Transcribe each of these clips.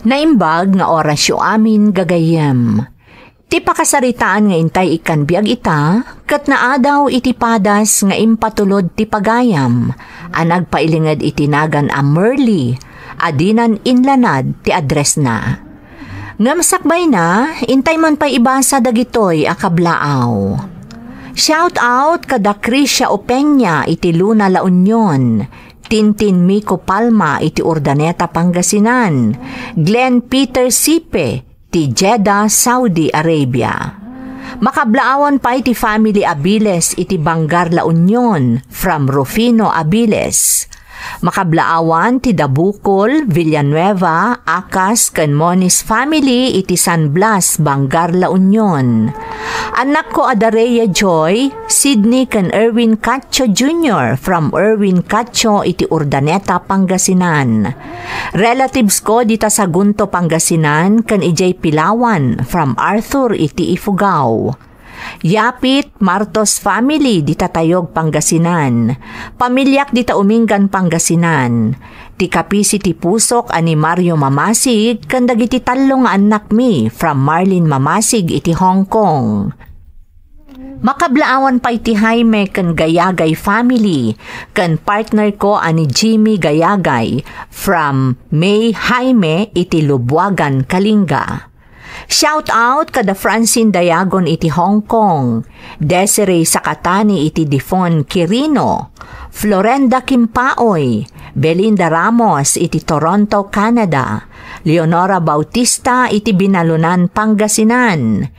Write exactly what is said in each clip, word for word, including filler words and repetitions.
Naimbag nga orasyo amin, gagayyem. Ti pakasaritaan nga intay ikkan biag ita, ket naadaw iti padas nga impatulod ti pagayam a nagpailinged iti nagan a Merly, a dinan inlanad ti addressna. Ngem sakbayna, intay man pay ibasa dagitoy a kablaaw. Shout out kada Krisha Opeña iti Luna, La Union, Tintin Miko Palma iti Urdaneta, Pangasinan, Glenn Peter Sipe ti Jeddah, Saudi Arabia. Makablaawan pay ti family Abiles iti Bangar, La Union, from Rufino Abiles. Makablaawan ti Dabukol, Villanueva, Acas, ken Moniz family iti San Blas, Bangar, La Union. Annakko a da Rhea Joy, Sydney ken Erwin Cacho Junior from Erwin Cacho iti Urdaneta, Pangasinan. Relatives ko dita Sagunto, Pangasinan, ken idiay Pilawan from Arthur iti Ifugao. Yapit, Martos family dita Tayog, Pangasinan. Pamiliak dita Umingan, Pangasinan. Ti kapisi ti pusok a ni Mario Mamasig ken dagiti tallo nga annakmi from Marlene Mamasig iti Hong Kong. Makablaawan pay ti Jaime ken Gayagay family ken partner ko a ni Jimmy Gayagay from May Jaime iti Lubuagan, Kalinga. Shout out kada Francine Dayagon iti Hong Kong, Desiree Sakatani iti Difon, Quirino, Florenda Kimpaoy, Belinda Ramos iti Toronto, Canada, Leonora Bautista iti Binalunan, Pangasinan.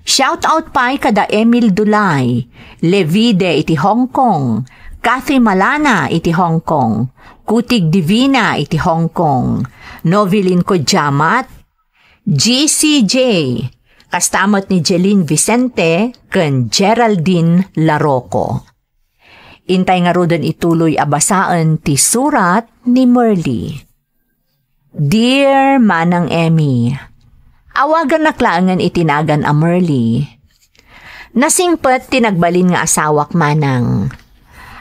Shout out pay kada Emil Dulay, Levide iti Hong Kong, Kathy Malana iti Hong Kong, Kutig Divina iti Hong Kong, Novilin Kodyamat, G C J, kasta met ni Jeline Vicente ken Geraldine Laroco. Intay ngaruden ituloy a basaen ti surat ni Merly. Dear Manang Emmy, awagannak laengen iti nagan a Merly. Nasingpet ti nagbalin nga asawak, Manang.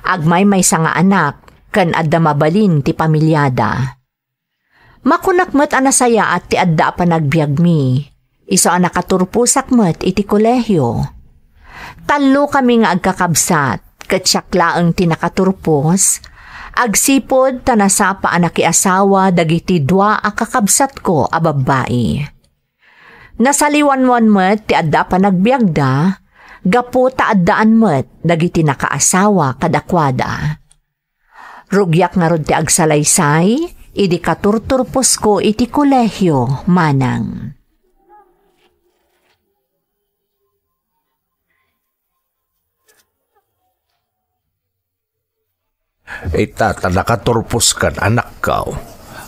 Agmaymaysa nga anak, ken adda mabalin ti pamiliada. Makunak met a nasayaat ti adda a panagbiagmi, isu a nakaturposak met iti kolehio. Tallokami nga agkakabsat, ket siak laeng ti nakaturpos, agsipud ta nasapa a nakiasawa dagiti dua a kakabsatko a babbai. Nasaliwanwan met ti adda a panagbiagda, gapu ta addaan met dagiti nakaasawa kadakuada. Rugiak ngarud ti agsalaysay idi katurturposko iti kolehio, Manang. Ita ta nakaturpos kan, anakko.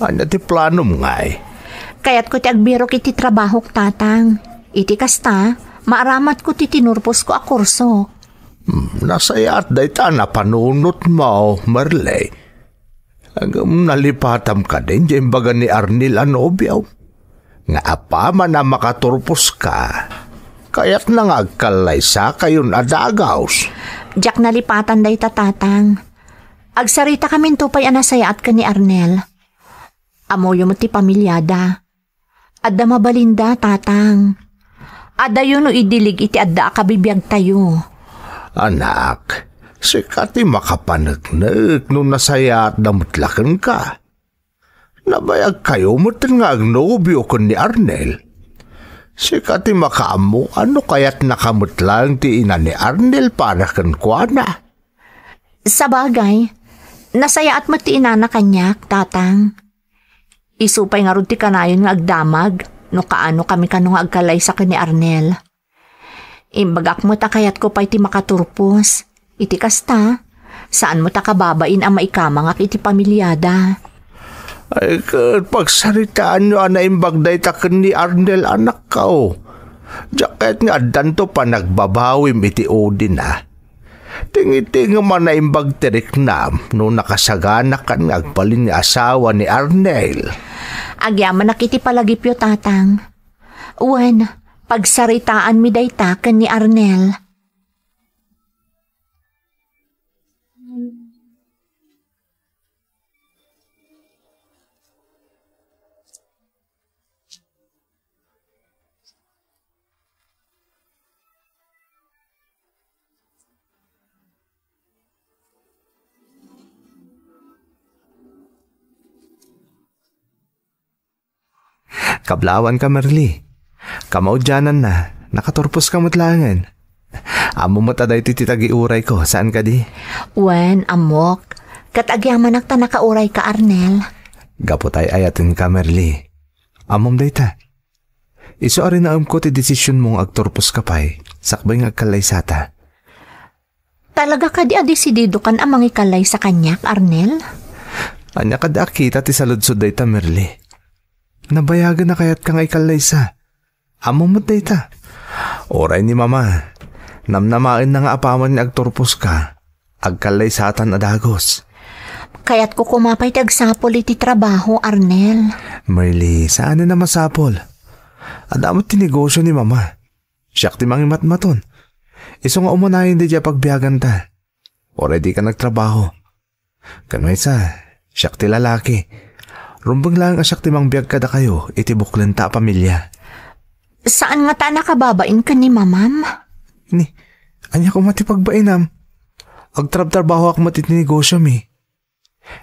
Ania ti planom ngay? Kayatko ti agbirok iti trabahok, Tatang. Iti kasta, maaramatko ti tinurposko a kurso. Hmm, nasayaat dayta a napanunotmo, Merly. Ngem nalipatam kadi diay imbaga ni Arnel a nobiom? Nga apaman a makaturposka, kayatna nga agkallaysakayon a dagus. Diak nalipatan dayta, Tatang. Agsaritakaminto pay a nasayaat ken ni Arnel. Ammoyo met ti pamiliada. Adda mabalinda, Tatang. Adayo no idilig iti adda a kabibiagtayo. Anak, sika ti makapaneknek no nasayaatda met la kenka. Nabayagkayo metten nga agnobio ken ni Arnel. Sika ti makaammo a no kayatnaka met laeng ti ina ni Arnel para kenkuana. Sabagay, nasayaat met ti inana kaniak, Tatang. Isu pay ngarud ti kanayon nga agdamag no kaano kami kano nga agkallaysa ken ni Arnel. Imbagak met a kayatko pay ti makaturpos. Iti kasta, saan met a kababain a maikamangak iti pamiliada. Ay, ket pagsaritaanyo a naimbag dayta ken ni Arnel, anakko. Diak kayat nga addanto panagbabawim iti udina. Tingitingem a naimbag ti riknam no nakasaganakan nga agbalin nga asawa ni Arnel. Agyamanak iti palagipyo, Tatang. Wen, pagsaritaanmi dayta ken ni Arnel. Kablaawanka, Merly. Kamaudiananna, nakaturposka met laengen. Ammom met a daytoy ti tagiurayko, saan kadi? Wen, ammok. Ket agyamanak ta nakaurayka, Arnel. Gapu ta ay-ayatenka, Merly. Ammom dayta. Isu a rinaemko ti desisionmo nga agturposka pay, sakbay nga agkallaysata. Talaga kadi a desididokan a mangikallaysa kaniak, Arnel? Ania kadi a kita ti saludsod dayta, Merly? Nabayagen a kayatka nga ikallaysa. Ammom met dayta. Uray ni Mama, namnamaenna nga apaman nga agturposka, agkallaysatan a dagus. Kayatko koma pay ti agsapul iti trabaho, Arnel. Merly, saanen a masapul. Adda met ti negosio ni Mama. Siak ti mangimatmaton. Isu nga umanayon daydiay a pagbiaganta. Uray dika nagtrabaho. Ken maysa, siak ti lalaki. Rumbeng laeng a siak ti mangbiag kadakayo iti buklenta a pamilia. Saan ngata a nakababain ken ni Mamam? Ni, ania koma ti pagbainam? Agtrabtrabahoak met iti negosyomi.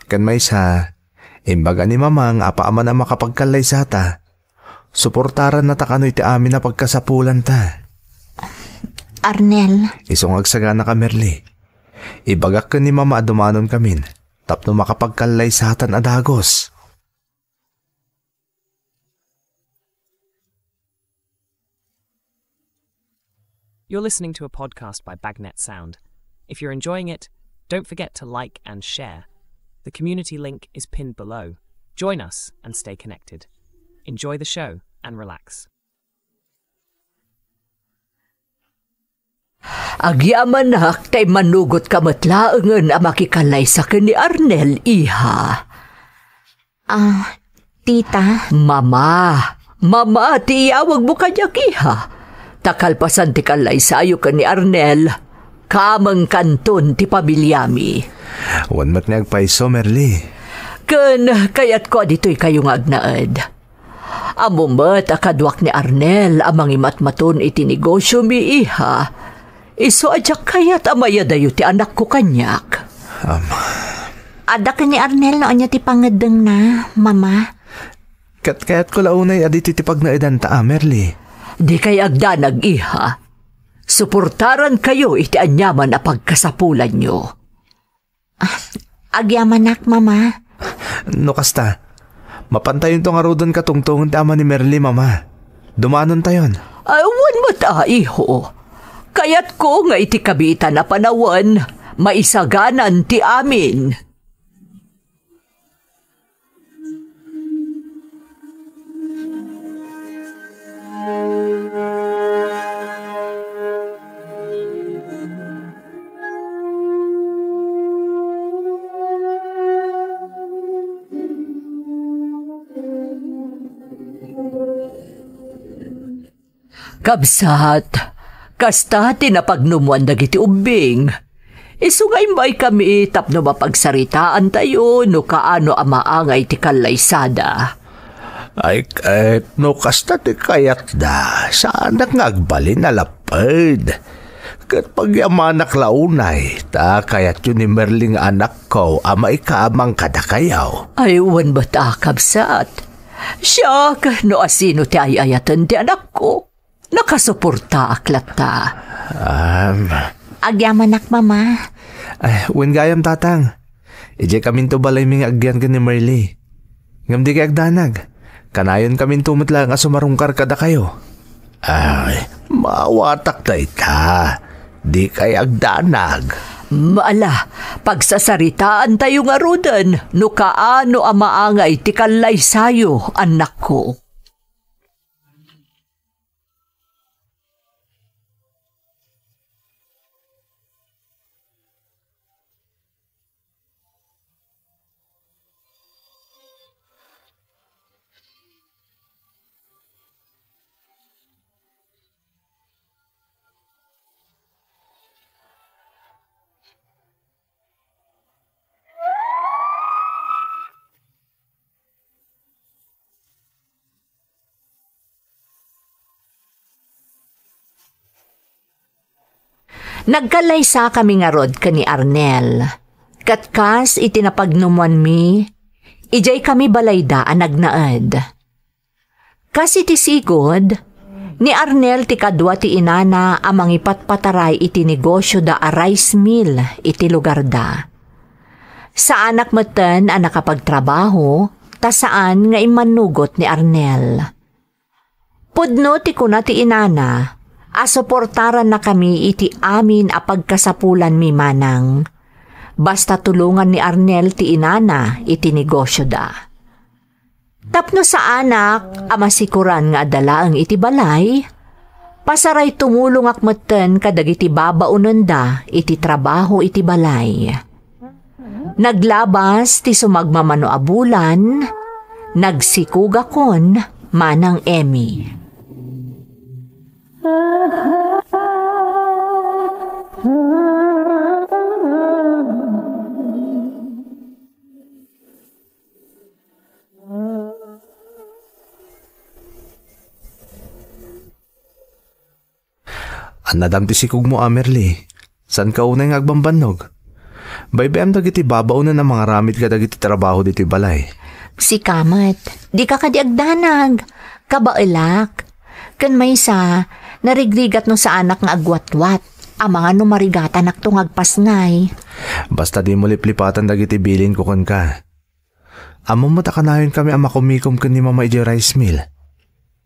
Ken maysa, imbaga ni Mama nga apaman a makapagkallaysata, suportarannata kano iti amin a pagkasapulanta. Arnel. Isu nga agsaganaka, Merly. Ibagak ken ni Mama a dumanonkamin tapno makapagkallaysatan a dagus. You're listening to a podcast by Bagnet Sound. If you're enjoying it, don't forget to like and share. The community link is pinned below. Join us and stay connected. Enjoy the show and relax. Agyamanak ta immanugotka met laengen a makikallaysa ken ni Arnel, iha. Ah, tita? Mama. Mama ti iyawagmo kaniak, iha. Ta kalpasan ti kallaysayo ken ni Arnel, kamengkanton ti pamiliami. Wen met nga agpayso, Merly. Ken kayatko a ditoykayo nga agnaed. Ammom met a kaduak ni Arnel a mangimatmaton iti negosyomi, iha. Isu a diak kayat a mayadayo ti anakko kaniak. Am. Adda ken ni Arnel no ania ti pangeddengna, Mama. Ket kayatko la unay a ditoy ti pagnaedanta, a, Merly. Dikay agdanag, iha. Suportarankayo iti aniaman a pagkasapulanyo. Ah, agyamanak, Mama. No kasta, mapantayonto ngaruden katungtongen ti ama ni Merly, Mama. Dumanontayon. Ay, wen met a, iho. Kayatko nga iti kabiitan a panawen, maisaganan ti amin. Kabsat, kasta ti napagnumoan dagiti ubbing. Isu nga immaykami tapno mapagsaritaantayo no kaano a maangay ti kallaysada. Ay, ket no kasta ti kayatda, saanak nga agbalin a lapped. Ket pagyamanak la unay, ta kayatyo ni Merly nga anakko a maikamang kadakayo. Ay, wen met a, kabsat. Siak, no asino ti ay-ayaten ti anakko, nakasuportaak latta. Am. Agyamanak, Mama. Ay, wen gayam, Tatang. Idiay kaminto balaymi nga agyan ken ni Merly. Ngem dikay agdanag. Kanayonkaminto met laeng a sumarungkar kadakayo. Ay, maawatak dayta. Dikay agdanag. Ala, pagsasaritaantayo ngaruden no kaano a maangay ti kallaysayo, anakko. Nagkallaysakami ngarud ken ni Arnel. Ket kas iti napagnumoanmi, idiaykami balayda a nagnaed. Kas iti sigud, ni Arnel ti kadua ti inana a mangipatpataray iti negosioda a rice mill iti lugarda. Saanak metten a nakapagtrabaho, ta saan nga immannugot ni Arnel. Pudno ti kuna ti inana a suportarannakami iti amin a pagkasapulanmi manang. Basta tulongan ni Arnel ti inana iti negosioda. Tapno saanak a masikoran nga adda laeng iti balay, pasaray tumulongak metten kadagiti babaonenda iti trabaho iti balay. Naglabas ti sumagmamano a bulan, nagsikogakon manang Emmy. Annadam ti sikogmo, Amerli. Saanka unay nga agbambannog? Baybay-am dagiti babaonen a mangaramid kadagiti trabaho ditoy balay. Sika met, dika kadi agdanag. Kabaelak. Ken maysa, narigrigat no saanak nga agwatwat. Amangan no marigatanakto nga agpasngay. Basta dimo liplipatan dagiti bilinko kenka. Ammom met a kanayonkami a makumikom ken ni Mama idiay rice mill.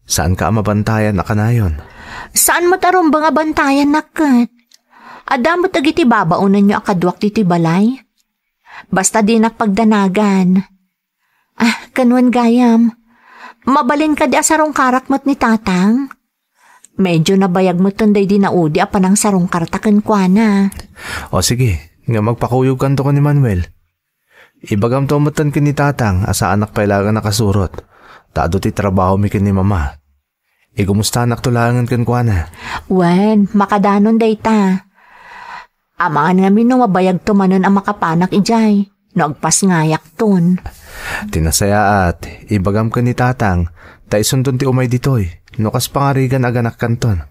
Saanka a mabantayan a kanayon. Saan met a rumbeng a bantayannak ket. Adda met dagiti babaonenyo a kaduak ditoy balay. Basta dinak pagdanagan. Ah, ken wen gayam, mabalin kadi a sarungkarak met ni Tatang? Medyo nabayag metten daydi naudi a panangsarungkarta kenkuana. O sige, ngem agpakuyogkanto ken ni Manuel. Ibagamto metten ken ni Tatang a saanak pay laeng a nakasurot, ta adu ti trabahomi ken ni Mama. Igumustanakto laengen kenkuana. Wen, makadanon dayta. Amangan ngamin no mabayagto manen a makapanak idiay, no agpasngayakton. Ti nasayaat, ibagam ken ni Tatang, ta isunton ti umay ditoy, no kas pangarigan aganakkanton.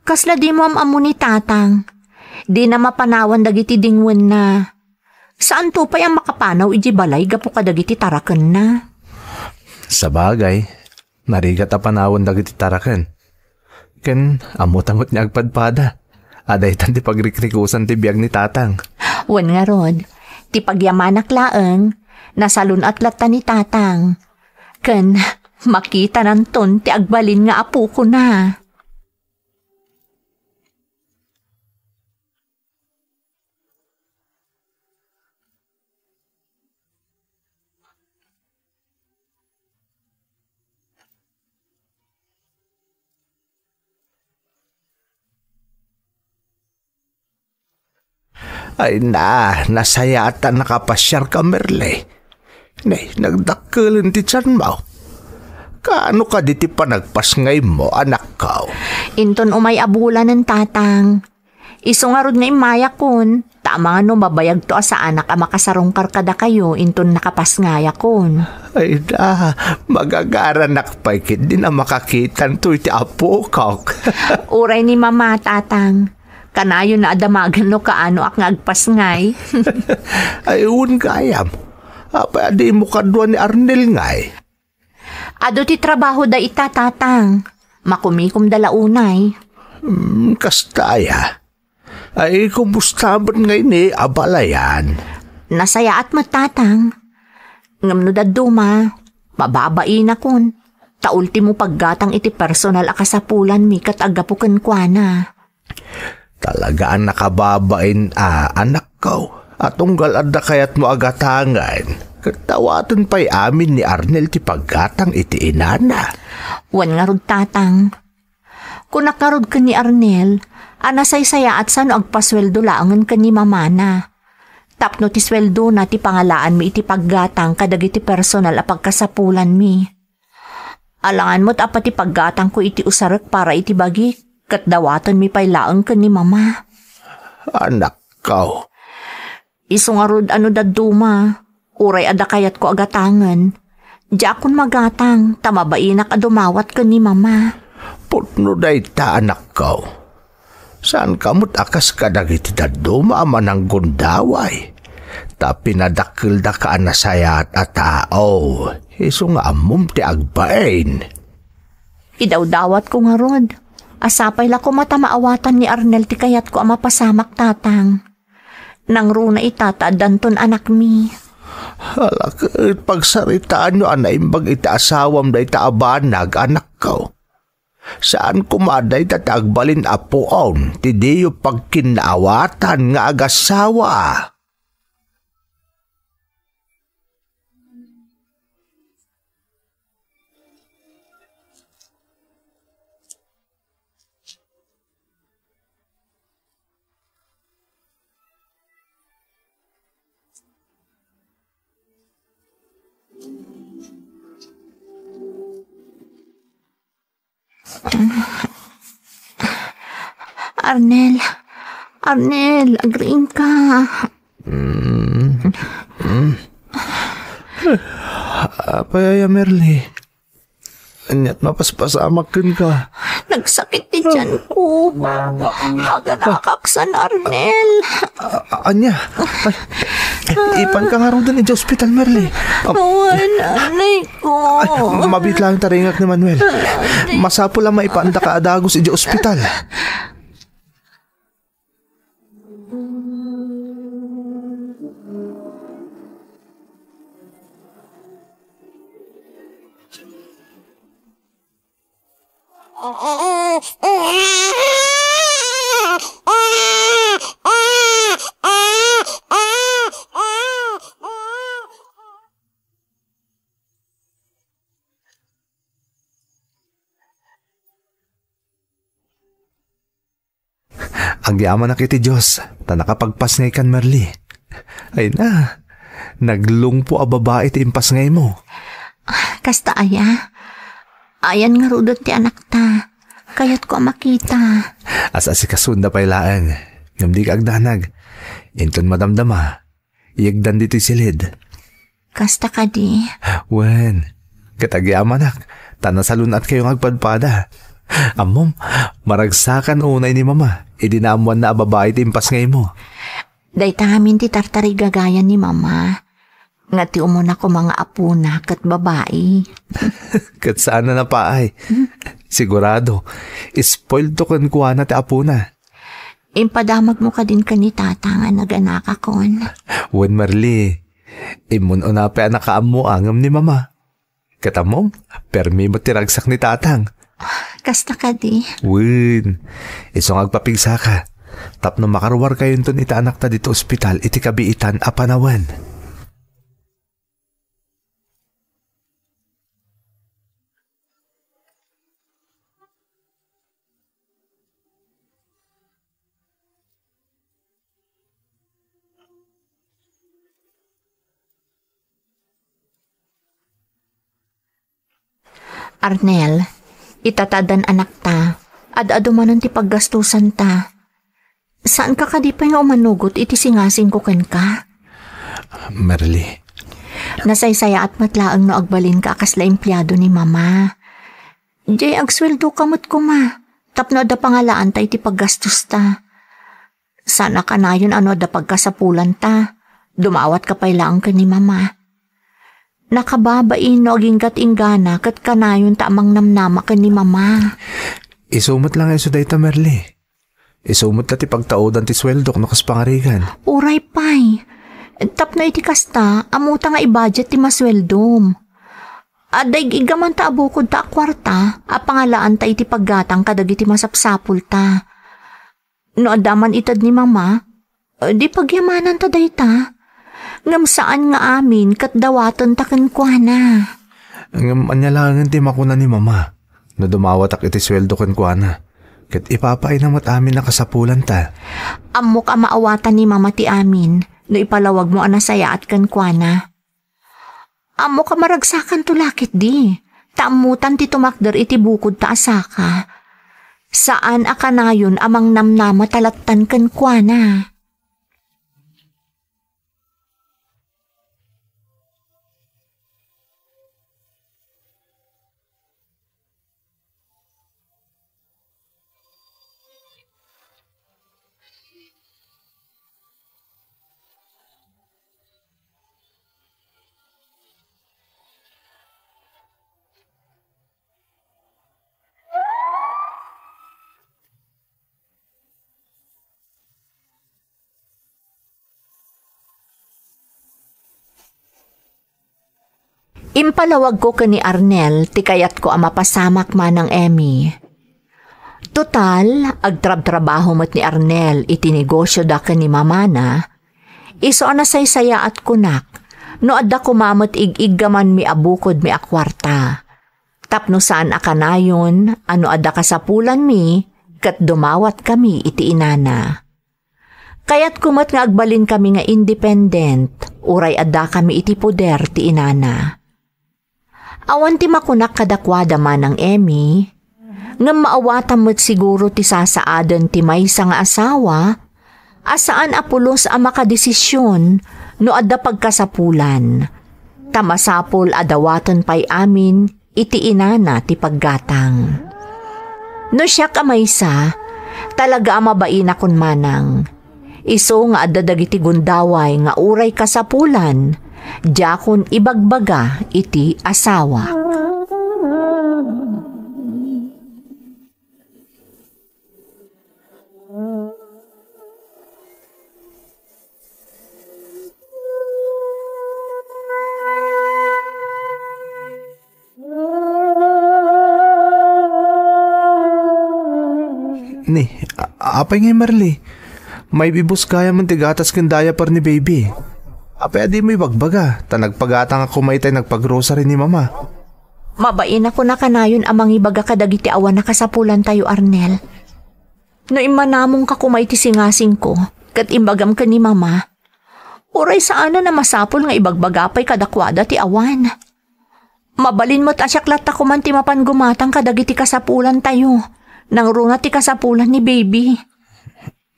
Kasla dimo am-ammo ni Tatang? Dina mapanawan dagiti dingwenna. Saanto pay a makapanaw idiay balay gapu kadagiti tarakenna. Sabagay, narigat a panawen dagiti taraken. Ken ammota met nga agpadpada a daytan ti pagrikrikusan ti biag ni Tatang. Wen ngarud, ti pagyamanak laeng, nasalun-at latta ni Tatang. Ken makitananton ti agbalin nga apokona. Ay na, nasayaat a nakapasiarka, Merle. Ne, nagdakkelen ti tianmo. Kaano kadi ti panagpasngaymo, anakko? Inton umay a bulanen, Tatang. Isu ngarud nga immayakon, ta amangan no mabayagto a saanak a makasarungkar kadakayo inton nakapasngayakon. Ay da, magagaranak pay ketdin a makakitanto iti apokok. Uray ni Mama, Tatang. Kanayonna a damagen no kaanoak nga agpasngay. Ay, wen gayam. Apay a dimo kadua ni Arnel ngay? Adu ti trabahoda ita, Tatang. Makumikomda la unay. Hmm, kasta aya. Ay, kumusta met ngay ni a balayan? Nasayaat met, Tatang. Ngem no dadduma, mababainakon. Ta ultimo paggatang iti personal a kasapulanmi ket aggapu kenkuana. Talaga a nakababain a, anakko, a tunggal adda kayatmo a gatangen, ket dawaten pay amin ni Arnel ti paggatang iti inana. Wen ngarud, Tatang. Kunak ngarud ken ni Arnel a nasaysayaat sano agpasueldo laengen ken ni mamana. Tapno ti sueldona ti pangalaanmi iti paggatang kadagiti personal a pagkasapulanmi. Alangan met a pati paggatangko iti usarek para iti bagik, ket dawatenmi pay laeng ken ni Mama. Anakko. Isu ngarud a no dadduma, uray adda kayatko a gatangen, diakon magatang ta mabainak a dumawat ken ni Mama. Pudno dayta, anakko. Saanka met a kas kadagiti dadduma a mananggundaway, ta pinadakkeldaka a nasayaat a tao, isu nga ammom ti agbain. Idawdawatko ngarud. Sapay la koma ta maawatan ni Arnel ti kayatko a mapasamak, Tatang. Nangruna ita ta addanton anakmi. Hala, ket pagsaritaanyo a naimbag iti asawam dayta a banag, anakko. Saan koma a dayta ti agbalin a puon ti diyo pagkinnaawatan nga agasawa. Arnel, Arnel, agriingka. Mm. Mm. Apay aya, Merly? Ania't mapaspasamak kenka? Nagsakit ti tiyan ko. Aganakak san, Arnel. A-, a-, ania? Ay, ipanka ngaruden iti ospital, Merly. Am- Awan, anay ko. Ay, mabiit laeng ta ringak ni Manuel. Masapul a maipaandaka a dagus iti ospital. Agyamanak iti Dios ta nakapagpasngaykan, Merly. Ay na, naglungpo a babai ti impasngaymo. Kasta aya? Ayan ngaruden ti anakta. Kayatko a makita. As-asikasunda pay laeng. Ngem dika agdanag. Inton madamdama, yegdan ditoy siled. Kasta kadi? Wen, ket agyamanak, ta nasalun-atkayo nga agpadpada. Ammom, maragsakan unay ni Mama, idi naammoanna a babai ti impasngaymo. Dayta ngamin ti tartarigagayan ni Mama, nga ti umuna koma nga apona ket babai. Ket saan a napaay. Hmm? Sigurado, spoiled to kenkuana ti apona. Impadamagmo kadin ken ni Tata nga naganakakon. Wen, Merly, immun-una pay a nakaammo ngem ni Mama. Ket ammom, permi met ti ragsak ni Tatang. Kasta kadi? Wen, isu nga agpapigsaka. Tapno makaruarkayonton iti anakta ditoy ospital iti kabiitan a panawen. Arnel, ita ta addan anakta, ad-adu manen ti paggastusanta. Saanka kadi pay nga umanugot iti singasingko kenka? Merly. Nasaysayaat met laeng no agbalinka a kasla empleado ni Mama. Diay agsueldoka met koma, tapno adda pangalaanta iti paggastosta. Saan a kanayon a no adda pagkasapulanta, dumawatka pay laeng ken ni Mama. Nakababain no agingga't inggana ket kanayonta a mangnamnama ken ni Mama. Isu met la nga isu dayta, Merly. Isu met la ti pagtaudan ti sueldok no kas pangarigan. Uray pay. Tapno iti kasta, ammota nga i-budget ti masueldom. Adda ig-iggamanta a bukodta a kuarta a pangalaanta iti paggatang kadagiti masapsapulta. No adda man ited ni Mama, di pagyamananta dayta. Ngem saan nga amin ket dawatenta kenkuana. Ngem ania laengen ti makuna ni Mama no dumawatak iti sueldo kenkuana, ket ipapaayna met amin a kasapulanta? Ammok a maawatan ni Mama ti amin no ipalawagmo a nasayaat kenkuana. Ammok a maragsakanto la ketdi, ta ammotan ti tumakder iti bukodta a saka. Saan a kanayon a mangnamnama ta lattan kenkuana. Impalawagko ken ni Arnel ti kayatko a mapasamak, Manang Emmy. Total, agtrabtrabaho met ni Arnel iti negosioda ken ni mamana, isu a nasaysayaat kunak no adda koma met ig-iggamanmi a bukodmi a kuarta. Tapno saan a kanayon a no adda kasapulanmi, ket dumawatkami iti inana. Kayatko met nga agbalinkami nga independent, uray addakami iti poder ti inana. Awan ti makunak kadakuada, Manang Emmy, ngem maawatam met siguro ti sasaaden ti maysa nga asawa a saan a pulos a makadesision no adda pagkasapulan, ta masapul a dawaten pay amin iti inana ti paggatang. No siak a maysa, talaga a mabainakon manang. Isu nga adda dagiti gundaway nga uray kasapulan, diakon ibagbaga iti asawak. Ni, a-, apay ngay, Marley? Maibibus gayam ti gatas ken diaper ni baby. Apay a dimo ibagbaga, ta nagpagatang a koma itay nagpagrocery ni Mama. Mabainakon a kanayon a mangibaga kadagiti awan a kasapulantayo, Arnel. No immanamongka koma iti singasingko, ket imbagam ken ni Mama, uray saanen a masapul nga ibagbaga pay kadakuada ti awan. Mabalin met a siak latta koman ti mapan gumatang kadagiti kasapulantayo, nangruna ti kasapulan ni baby.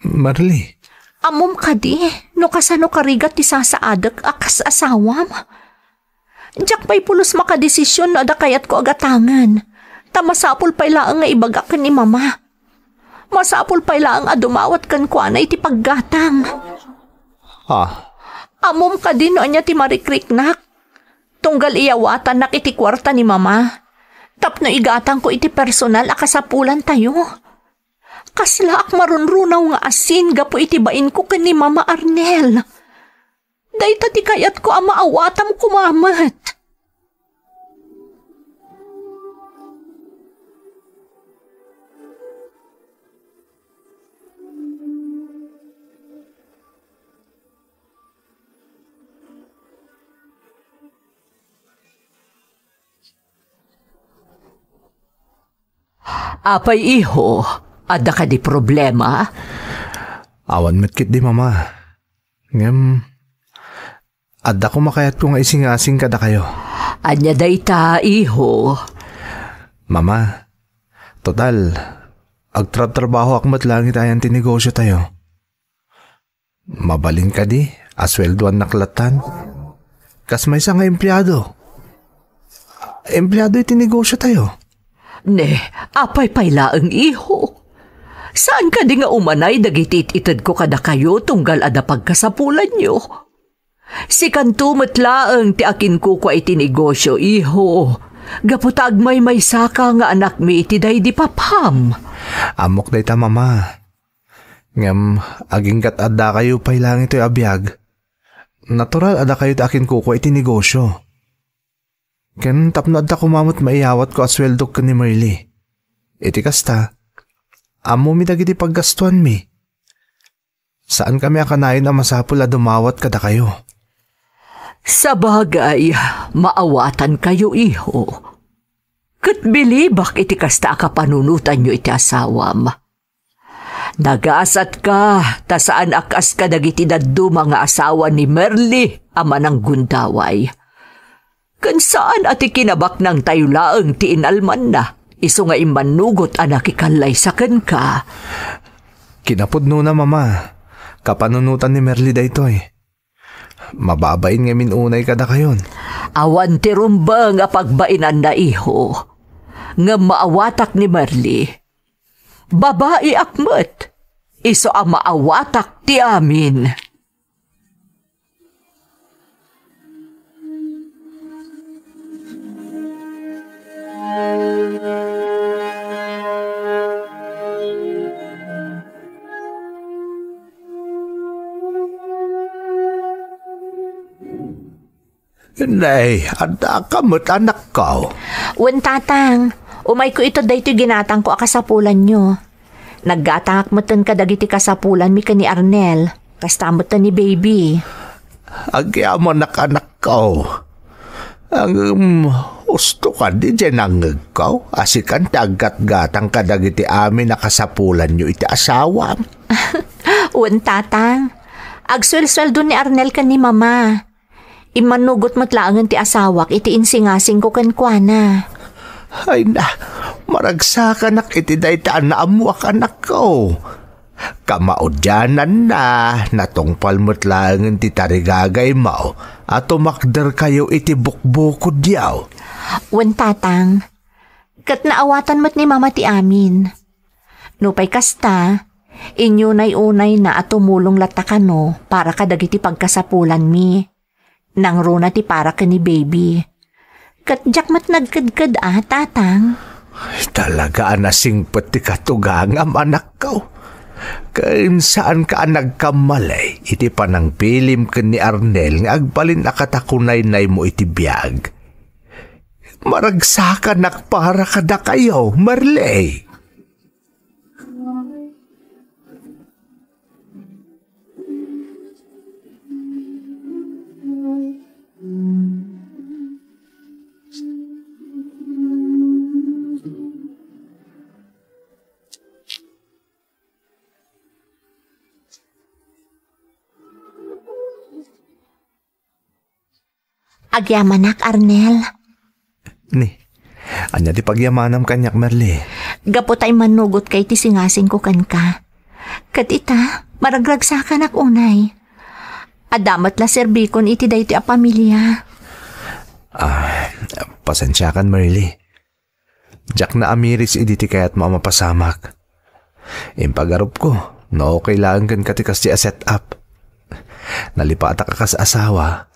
Marley. Ammom kadi, no kasano karigat ti sasaadek a kas asawam? Diak pay pulos makadesision no adda kayatko a gatangen, ta masapul pay laeng nga ibagak ken ni Mama. Masapul pay laeng a dumawat kenkuana iti paggatang. Ah. Ammom kadi no ania ti marikriknak? Tunggal iyawatannak iti kuarta ni Mama, tapno igatangko iti personal a kasapulantayo. Kaslaak marunrunaw nga asin gapu iti bainko ken ni Mama, Arnel. Dayta ti kayatko a maawatam koma met. Apay, iho, adda kadi problema? Awan met ketdi, Mama. Ngem, adda koma kayatko nga isingasing kadakayo. Ania dayta, iho? Mama, total, agtrabtrabahoak met laeng iti ayan ti negosiotayo. Mabalin kadi a sueldoannak lattan? Kas maysa nga empleado. Empleado iti negosiotayo. Ne, apay pay laeng, iho? Saan kadi nga umanay dagiti it-itedko kadakayo tunggal adda pagkasapulanyo? Sikanto met laeng ti akinkukua iti negosio, iho, gapu ta agmaymaysaka nga anakmi iti daydi papham. Ammok dayta, Mama. Ngem aginggat addakayo pay laeng itoy a biag, natural a dakayo ti akinkukua iti negosio. Ken tapno adda koma met maiyawatko a sueldok ken ni Merly. Iti kasta, ammomi dagiti paggastuanmi. Saankami a kanayon a masapul a dumawat kadakayo. Sabagay, maawatankayo, iho. Ket bilibak iti kasta a kapanunotanyo iti asawam. Nagasatka, ta saan a kas kadagiti dadduma nga asawa ni Merly a mananggundaway. Ken saan a ti kinabaknangtayo laeng ti inalmanna, isu nga immannugot a nakikallaysa kenka. Kinapudnona, Mama. Kapanunotan ni Merly daytoy. Mababain ngamin unay kadakayon. Awan ti rumbeng a pagbainanna, iho. Ngem maawatak ni Merly. Babaiak met. Isu a maawatak ti amin. Nay, addaka met, anakko. Wen, Tatang. Umayko ita daytoy ginatangko a kasapulanyo. Naggatangak metten kadagiti kasapulanmi ken ni Arnel. Kasta metten ni Baby. Agyamanak, anakko. Ngem, usto kadi diay nangngegko a sikan ti aggatgatang kadagiti amin a kasapulanyo iti asawam. Wen, Tatang. Agsuelsueldo ni Arnel ken ni Mama. Immanugot met laengen ti asawak iti insingasingko kenkuana. Ay na, maragsakanak iti dayta a naammoak, anakko. Kamaudiananna, natungpal met laengen ti tarigagaymo a tumakderkayo iti bukbukodyo. Wen, Tatang. Ket naawatan met ni Mama ti amin. Nupay kasta, inyunay-unayna a tumulong latta kano para kadagiti pagkasapulanmi. Nangruna ti para ken ni Baby. Ket diak met nagkedked a, Tatang. Ay, talaga a nasingpet ti katugangam, anakko. Ken saanka a nagkammalay iti panangpilim ken ni Arnel nga agbalin a katakunaynaymo iti biag. Maragsakanak para kadakayo, Marley. Agyamanak, Arnel. Ni, ania ti pagyamanam kaniak, Marley? Gapu ta immanugotka iti singasingko kenka. Ket ita, maragragsakanak unay. Adda met la serbikon iti daytoy a pamilia. Ah, pasensiakan, Marley. Diak naamiris idi ti kayatmo a mapasamak. Impagarupko no okay laeng kenka ti kasdi a set-up. Nalipatak a kas asawa,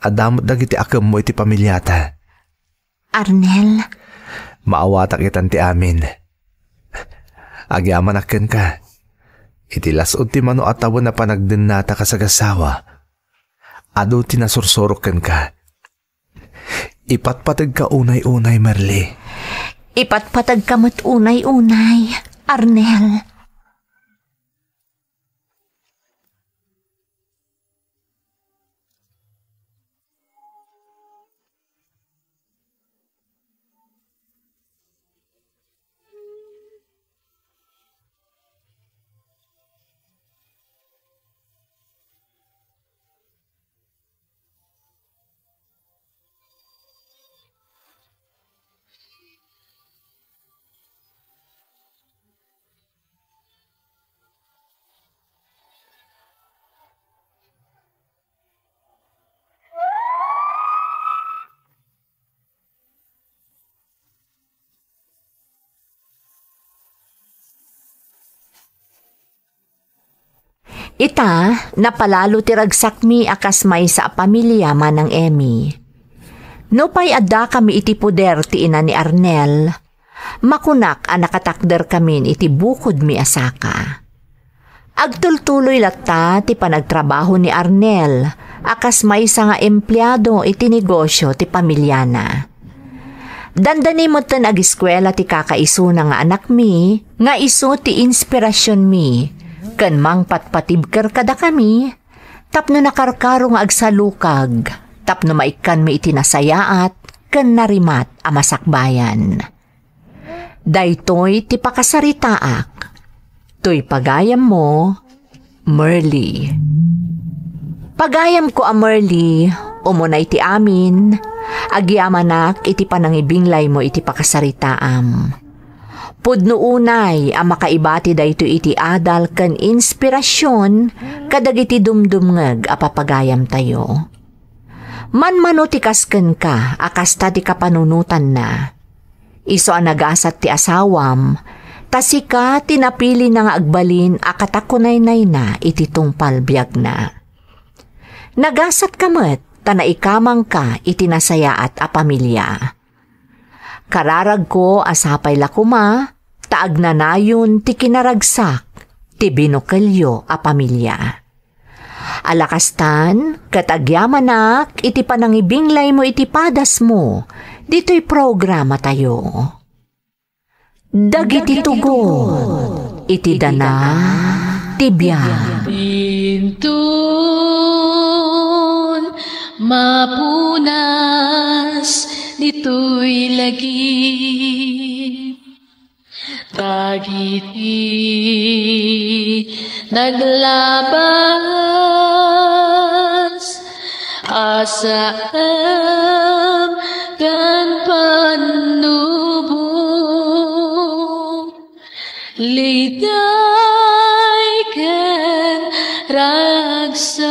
adda met dagiti akemmo iti pamiliata. Arnel. Maawatak itan ti amin. Agyamanak kenka. Iti las-ud ti mano a tawen a panagdennata kas agassawa, adu ti nasursurok kenka. Ipatpategka unay-unay, Marley. Ipatpategka met unay-unay, Arnel. Ita, napalalo ti ragsakmi a kas maysa a pamilia manang Emmy. Nupay addakami iti poder ti ina ni Arnel, makunak a nakatakderkamin iti bukodmi a saka. Agtultuloy latta ti panagtrabaho ni Arnel a kas maysa nga empleado iti negosio ti pamiliana. Dandani metten agiskuela ti kakaisuna nga anakmi nga isu ti inspirasionmi ken mangpatpatibker kadakami tapno nakarkaro nga agsalukag tapno maikkanmi iti nasayaat ken narimat a masakbayan. Daytoy ti pakasaritaak. Toy pagayammo, Merly. Pagayamko a Merly, umunay ti amin, agyamanak iti panangibinglaymo iti pakasaritaam. Pudno unay a makaibati daytoy iti adal ken inspirasion kadagiti dumdumngeg a papagayamtayo. Manmano ti kas kenka a kasta ti kapanunotanna. Isu a nagasat ti asawam, ta sika ti napilina nga agbalin a katakunaynayna iti tungpal biagna. Nagasatka met ta naikamangka iti nasayaat a pamilia. Kararagko a sapay la koma ta agnanayon ti kinaragsak ti binukelyo a pamilia. Ala kastan, ket agyamanak iti panangibinglaymo iti padasmo ditoy programatayo. Dagiti tugot iti dana ti biag. Inton mapunas ditoy lagip, dagiti naglabas a saem ken pannubo, liday ken ragsak.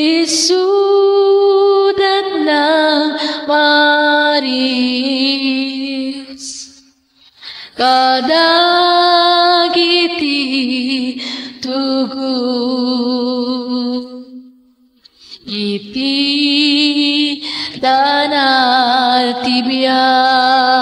Isudatna maris kadagiti tugot iti dana ti biag.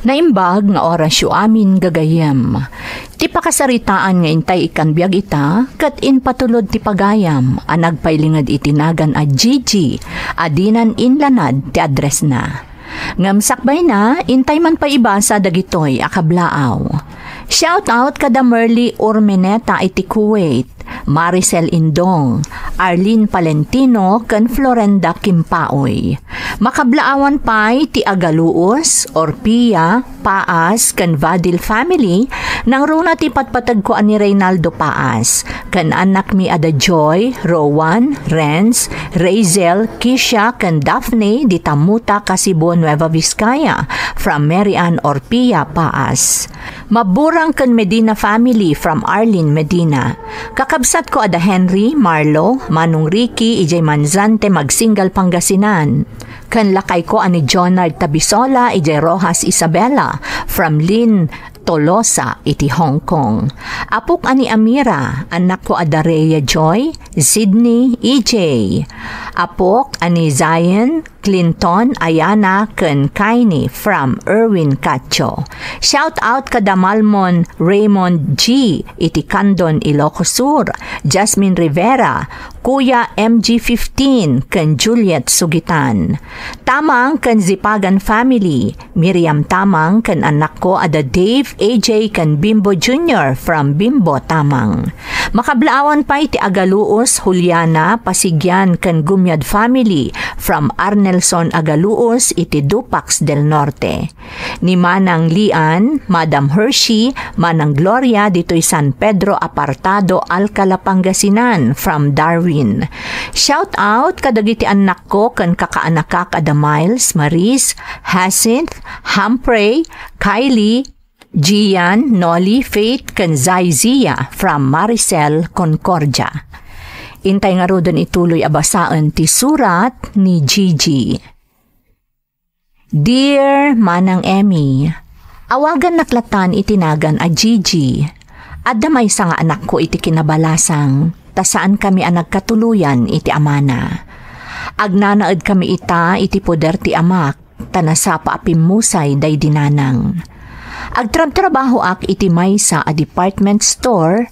Naimbag nga orasyo amin, gagayyem. Ti pakasaritaan nga intay ikkan biag ita, ket impatulod ti pagayam a nagpailinged iti nagan a Gigi, a dinan inlanad ti addressna. Ngem sakbayna, intay man pay ibasa dagitoy a kablaaw. Shout out kada Merly Urmeneta iti Kuwait, Maricel Indong, Arlene Palentino, ken Florenda Kimpaoy. Makablaawan pay ti Agaluos, Orpia, Paas, ken Vadil family, nangruna ti patpategko a ni Reynaldo Paas, ken annakmi a da Joy, Rowan, Renz, Razel, Kisha, ken Daphne, di Tamuta, Kasibo, Nueva Vizcaya, from Mary Ann Orpia, Paas. Maburang ken Medina family from Arlene Medina. Kakabsatko a da Henry, Marlo, Manong Ricky, idiay Manzante, Magsingal, Pangasinan. Ken lakayko a ni Jonard Tabisola, idiay Roxas, Isabela, from Lynn Tolosa, iti Hong Kong. Apok a ni Amira, annakko a da Rhea Joy, Sydney, E J. Apok a ni Zion, Clinton, Ayana, ken Kaini from Erwin Cacho. Shout out kada Malmon Raymond G iti Candon, Ilocos Sur, Jasmine Rivera, Kuya M G fifteen, ken Juliet Sugitan. Tamang ken Zipagan family, Miriam Tamang ken annakko a da Dave, A J, ken Bimbo Junior from Bimbo Tamang. Makablaawan pay ti Agaluos, Juliana, Pasigian, ken Gumiad family from Arnelson Agaluos iti Dupax del Norte. Ni Manang Lian, Madam Hershey, Manang Gloria ditoy San Pedro Apartado, Alcala, Pangasinan from Darwin. Shout out kadagiti annakko ken kakaanakak a da Miles, Maris, Hyacinth, Humphrey, Kylie, Gian, Nolly, Faith, ken Zaizia from Maricel Concordia. Intay ngaruden ituloy a basaen ti surat ni Gigi. Dear Manang Emmy, awagannak latan iti nagan a Gigi. Adda maysa nga anakko iti kinabalasang, ta saankami a nagkatuloyan iti amana. Agnanaedkami ita iti poder ti amak, ta nasapa a pimmusay daydi nanang. Agtrabtrabahoak iti maysa a department store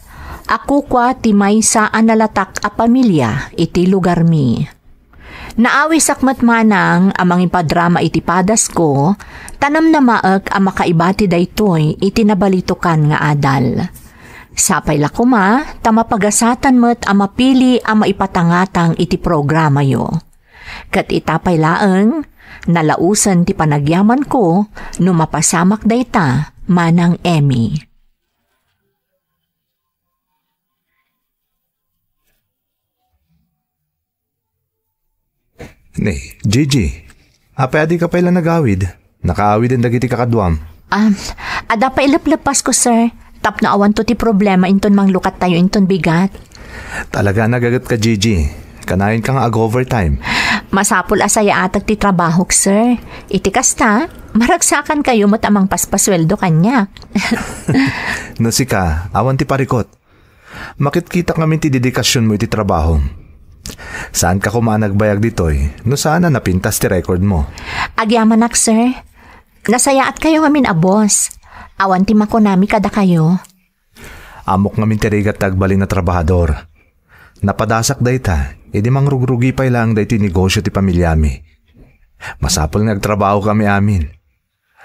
a kukua ti maysa a nalatak a pamilia iti lugarmi. Naawisak met manang a mangipadrama iti padasko, ta namnamaek a makaibati daytoy iti nabalitokan nga adal. Sapay la koma ta mapagasatan met a mapili a maipatangatang iti programayo. Ket ita pay laeng, nalaosen ti panagyamanko no mapasamak dayta, Manang Emmy. Ni, Gigi, apay a dika pay la nagawid? Nakaawiden dagiti kakaduam. Um, adda pay ileplepasko, sir. Tapno awanto ti problema inton manglukattayo inton bigat. Talaga a nagaget ka, Gigi. Kanayon ka nga ag-overtime. Masapul a sayaatek ti trabahok, sir. Iti kasta, maragsakankayo met a mangpaspasueldo kaniak. No sika, awan ti parikot. Makitkita ngamin ti dedikasionmo iti trabahom. Saanka koma a nagbayag ditoy no saan a napintas ti record mo. Agyamanak, sir. Nasayaatkayo ngamin a boss. Awan ti makunami kadakayo. Ammok ngamin ti rigat ti agbalin a trabahador. Napadasak dayta, idi mangrugrugi pay laeng daytoy negosio ti pamilyami. Masapul nga agtrabaho kami amin.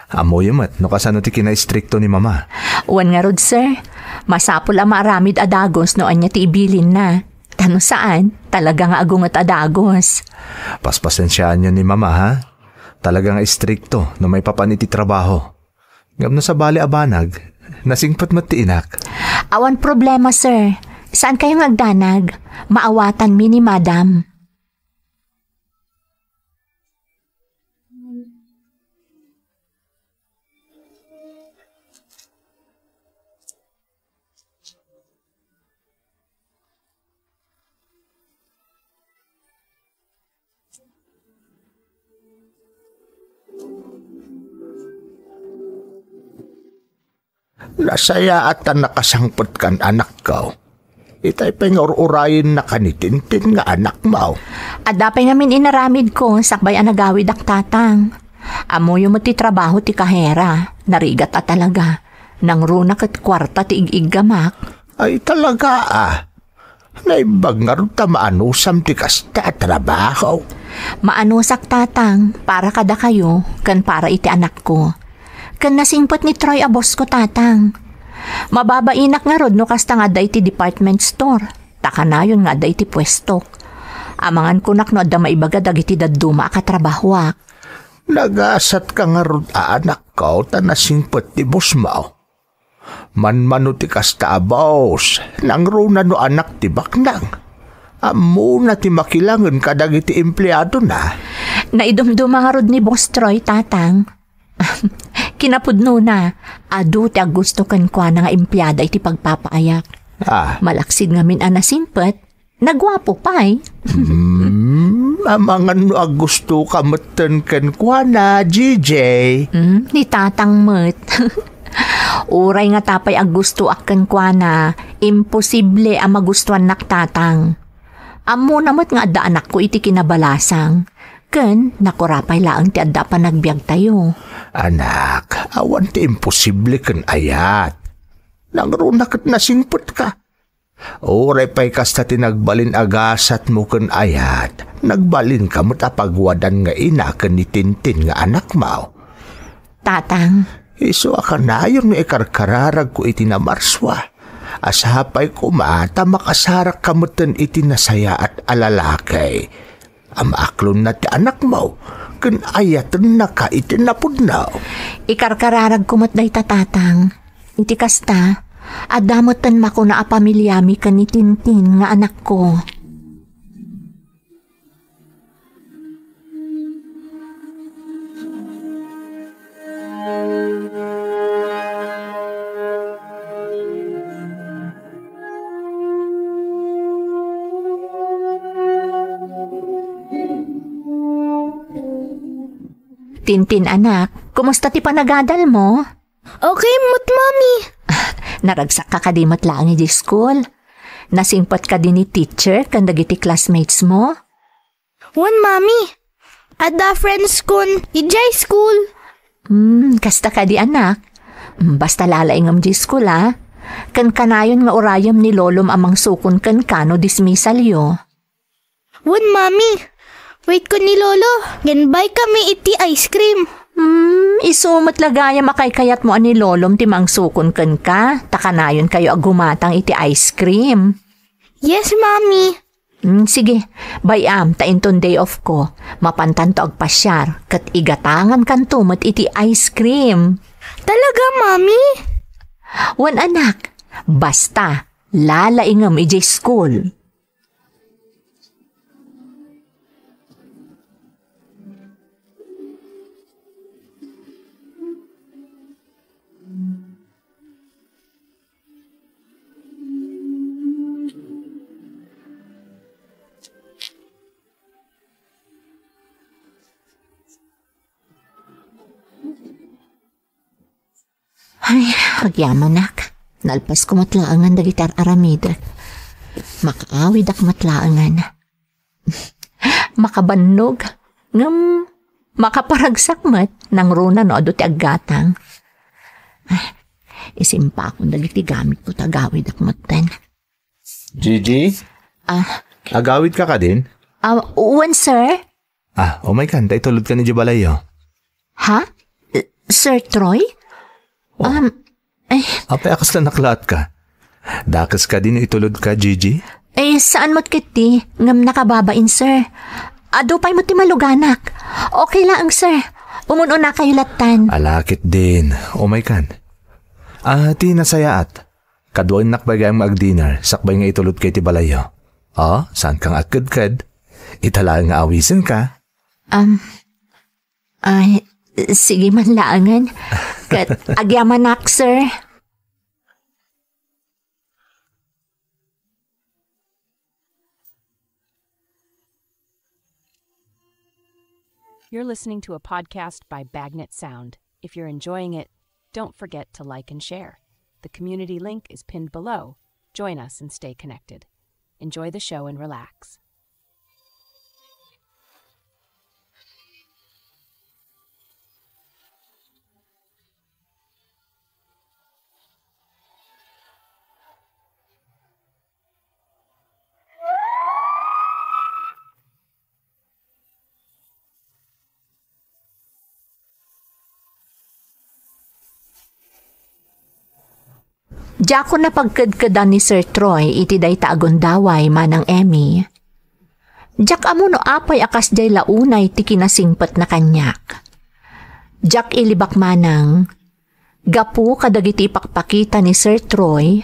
Ammoyo met no kasano ti kinaistrikto ni Mama. Wen ngarud, sir. Masapul a maaramid a dagus no ania ti ibilinna. Ta no saan, talaga nga agunget a dagus. Paspasensiaanyo ni Mama, ha? Talaga nga istrikto no maipapan iti trabaho. Ngem no sabali a banag, nasingpet met ti inak. Awan problema, sir. Saankayo nga agdanag? Maawatanmi ni Madam. Nasayaat a nakasangpetkan, anakko. Itay pay nga ur-urayennaka ni Tintin nga anakmo. Adda pay ngamin inaramidko sakbay a nagawidak, Tatang. Ammoyo met ti trabaho ti kahera. Narigat a talaga. Nangruna ket kuarta ti ig-iggamak. Ay, talaga, a. Naimbag ngarud ta maanusam ti kasta a trabaho. Maanusak, Tatang, para kadakayo ken para iti anakko. Ken nasingpet ni Troy a bossko, Tatang. Mababainak ngarud no kasta nga adda iti department store, ta kanayon nga adda iti puestok. Amangan kunak no adda maibaga dagiti dadduma a katrabahoak. Nagasatka ngarud a anakko ta nasingpet ti bosmo. Manmano ti kasta a boss, nangruna no anak ti baknang. Ammona ti makilangen kadagiti empleadona. Naidumduma ngarud ni Boss Troy, Tatang. Kinapudnona, adu ti aggusto kenkuana nga empleada iti pagpapaayak. Ah. Malaksid ngamin a nasingpet, naguapo pay. Hmm, amangan no aggustoka metten kenkuana, J J. Hmm, ni Tatang met. Uray ngata pay aggustoak kenkuana, imposible a magustuannak, Tatang. Ammona met nga adda anakko iti kinabalasang, ken nakura pay laeng ti adda a panagbiagtayo. Anak, awan ti imposible ken ayat. Nangruna ket nasingpetka. Uray pay kasta ti nagbalin a gasatmo ken ayat, nagbalinka met a pagwadan nga ina ken ni Tintin nga anakmo. Tatang. Isu a kanayon nga ikarkararagko iti namarsua. A sapay koma ta makasarakka metten iti nasayaat a lalaki. A maaklonna ti anakmo, ken ayatennaka iti napudno. Ikarkararagko met dayta, Tatang. Iti kasta, adda metten makuna a pamilyami ken ni Tintin nga anakko. Tintin, anak, kumusta ti panagadal mo? Okay met, Mami. Naragsakka kadi met laeng idiay school? Nasingpet kadi ni teacher ken dagiti classmates mo? Wen, Mami. Adda friends kon idiay school. Hmm, kasta kadi, anak. Hmm, basta lalaingem idiay school, a. Ken kanayon nga urayem ni lolom a mangsukon kenka no dismissalyo. Wen, Mami. Wait ko ni Lolo. Ngem bay kami iti ice cream. Hmm, isu met la gayam a kaykayatmo a ni lolom ti mangsukon kenka, ta kanayonkayo a gumatang iti ice cream. Yes, Mami. Hmm, sige, bay-am ta inton day off ko, mapantanto agpasiar, ket igatangankanto met iti ice cream. Talaga, Mami? Wen, anak, basta, lalaingem idiay school. Ay, agyamanak. Nalpasko met laengen dagiti ar-aramidek. Makaawidak met laengen. makabannog, ngem makaparagsak met nangruna no adu ti aggatang. Ah, isimpakon dagiti gamitko ta agawidak metten. Gigi? Ah. Agawidka kadin? Ah, wen, sir. Ah, umaykan, ta itulodkan idiay balayyo. Ha? Eh, Sir Troy? Oh. Um, eh. Apay a kasla naklaat ka? Dakes kadi no itulodka, Gigi? Eh, saan met ketdi, ngem nakababain, sir. Adu pay met ti maluganak. Okay laeng, sir. Umun-unakayo lattan. Ala ketdin. Umaykan. Ah, ti nasayaat. Kaduaennak pay gayam nga ag-dinner, sakbay nga itulodka iti balayyo. Oh, saanka nga agkedked? Ita laeng nga awisenka. Um, Ay, sige man laengen. Ket agyamanak, sir. You're listening to a podcast by Bagnet Sound. If you're enjoying it, don't forget to like and share. The community link is pinned below. Join us and stay connected. Enjoy the show and relax. Diakon napagkedkedan ni Sir Troy iti dayta a gundaway, Manang Emmy. Diak ammo no apay a kasdiay la unay ti kinasingpetna kaniak. Diak ilibak manang, gapu kadagiti ipakpakita ni Sir Troy,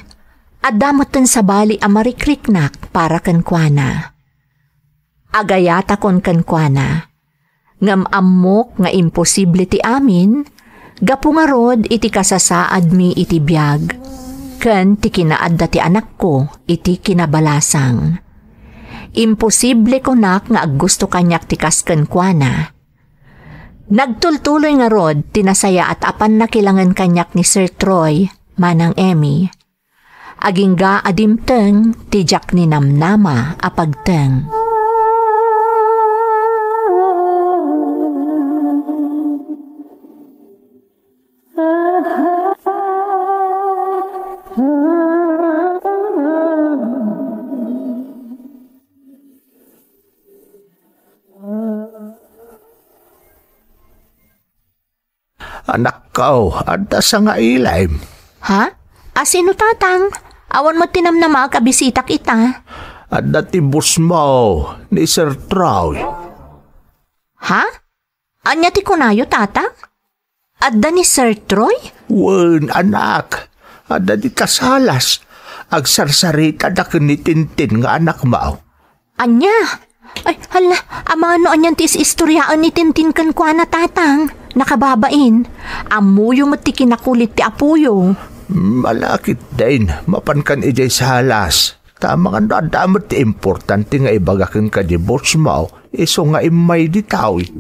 adda metten sabali a marikriknak para kenkuana. Agayatakon kenkuana. Ngem ammok nga imposible ti amin, gapu ngarud iti kasasaadmi iti biag, ken ti kinaadda ti anakko iti kinabalasang. Imposible kunak nga aggusto kaniak ti kas kenkuana. Nagtultuloy ngarud ti nasayaat a pannakilangen kaniak ni Sir Troy, Manang Emmy. Agingga a dimteng ti diak ninamnama a pagteng. Anakko, adda sangailim. Ha? A sino, Tatang? Awan met ti namnamaak a bisitak ita. Adda ti bosmo ni Sir Troy. Ha? Ania ti kunayo, Tatang? Adda ni Sir Troy? Wen, anak. Adda dita salas. Agsarsaritana ken ni Tintin nga anakmo. Ania? Ay, hala, amano anian ti is-istoriaen ni Tintin kenkuana, Tatang? Nakababain. Ammoyo met ti kinakulit ti apoyo. Malakit din, mapankan idiay salas. Ta amangan no adda met ti importante nga ibaga kenka di bosmo, isu nga immay ditoy.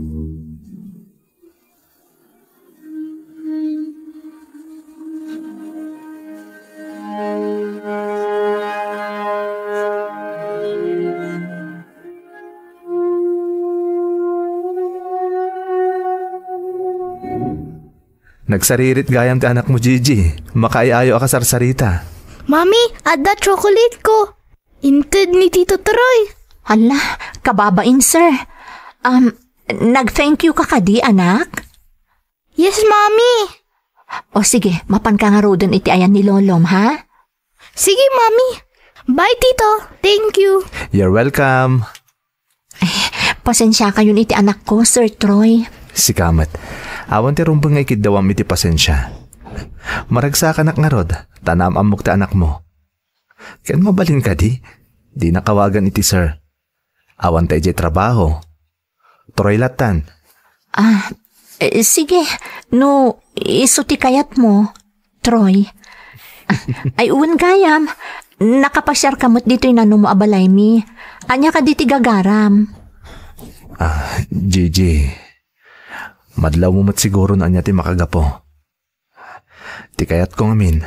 Nagsaririt gayam ti anakmo, Gigi. Makaay-ayo a kasarsarita. Mami, adda chocolate ko. Inted ni Tito Troy. Hala, kababain, sir. Um, nag-thank you ka kadi, anak? Yes, Mami. O sige, mapanka ngaruden iti ayan ni Lolom, ha? Sige, Mami. Bye, Tito. Thank you. You're welcome. Ay, pasensiakayon iti anakko, Sir Troy. Sika met. Awan ti rumbeng nga ikiddawam iti pasensia. Maragsakanak ngarud, ta naam-ammok ti anakmo. Ken mabalin kadi, dinak awagan iti sir. Awanta idiay trabaho. Troy lattan. Ah, eh, sige. No, isu ti kayatmo, Troy. Ay, wen gayam, nakapasiarka met ditoy nanumo a balaymi. Ania kadi ti gagaram? Ah, Gigi, madlawmo met siguro no ania ti makagapu. Ti kayatko ngamin,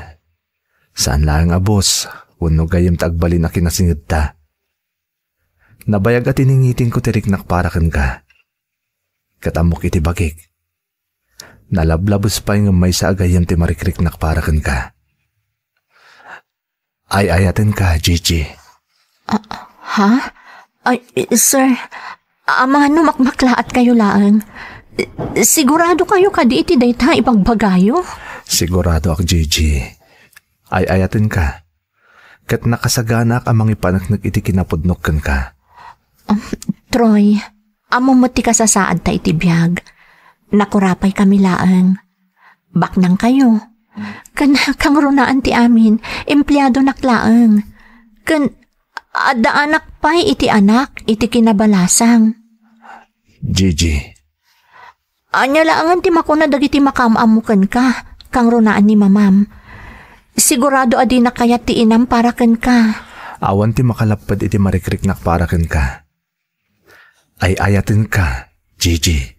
saan laeng a bus wenno gayyem ti agbalin a kinasingedta. Nabayag a tiningitingko ti riknak para kenka. Ket ammok iti bagik. Nalablabes pay ngem maysa a gayyem ti marikriknak para kenka. Ay-ayatenka, Gigi. Ah, ha? Ay, sir, amangan no makmaklaat kayo laeng. Sigurado kayo kadi iti dayta ibagbagayo? Siguradoak, Gigi. Ay-ayatenka. Ket nakasaganaak a mangipaneknek iti kinapudnok kenka. Um, Troy, ammom met ti kasasaadta iti biag. Nakurapay kami laeng. Baknang kayo. Ken kangrunaan ti amin, empleadonak laeng. Ken addaanak pay iti anak iti kinabalasang. Gigi. Ania laengen ti makuna dagiti makaam-ammo kenka, kangrunaan ni mamam. Sigurado a dinak kayat ti inam para kenka. Awan ti makalapped iti marikriknak para kenka. Ay-ayatenka, Gigi.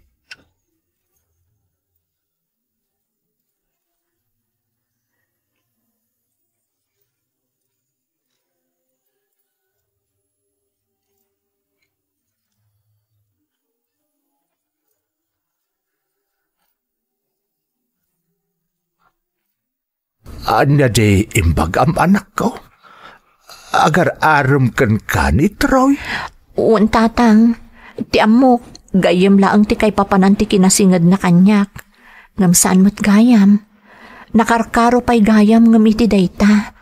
Ania di imbagam, anakko? Agar-arem kenka ni Troy? Wen, tatang. Ti ammok, gayyem laeng ti kaipapanan ti kinasingedna kaniak. Ngem saan met gayam. Nakarkaro pay gayam ngem iti dayta.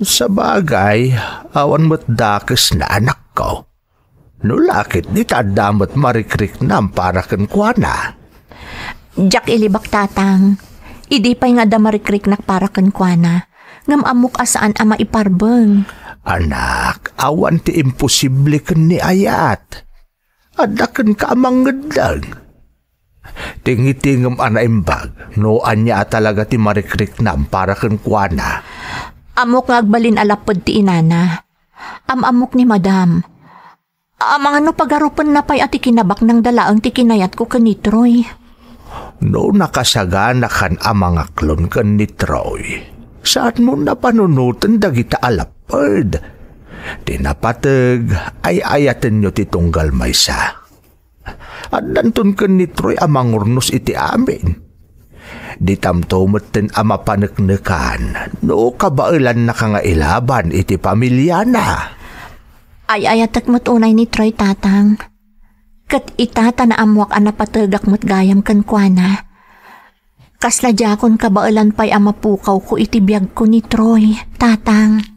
Sabagay, awan met dakesna, anakko. No lakit, dita adda met marikriknam para kenkuana. Diak ilibak, tatang. Idi pay nga adda marikriknak para kenkuana, ngem ammok a saan a maiparbeng. Anak, awan ti imposible ken ni ayat. Adda kenka a mangngeddeng. Tingitingem a naimbag no ania a talaga ti marikriknam para kenkuana. Ammok nga agbalin a lapped ti inana. Am-ammok ni Madam. Amangan no pagarupenna pay a ti kinabaknangda laeng ti kinayatko ken ni Troy. No nakasaganakan a mangaklon ken ni Troy, saanmo a panunoten dagita a lapped. Ti napateg, ay-ayatenyo ti tunggal maysa. Addanton ken ni Troy a mangurnos iti amin. Ditamto metten a mapaneknekan no kabaelannaka nga ilaban iti pamiliana. Ay-ayatek met unay ni Troy, tatang. Ket ita ta naammoak a napategak met gayam kenkuana. Kasla diakon kabaelan pay a mapukawko iti biagko ni Troy, tatang.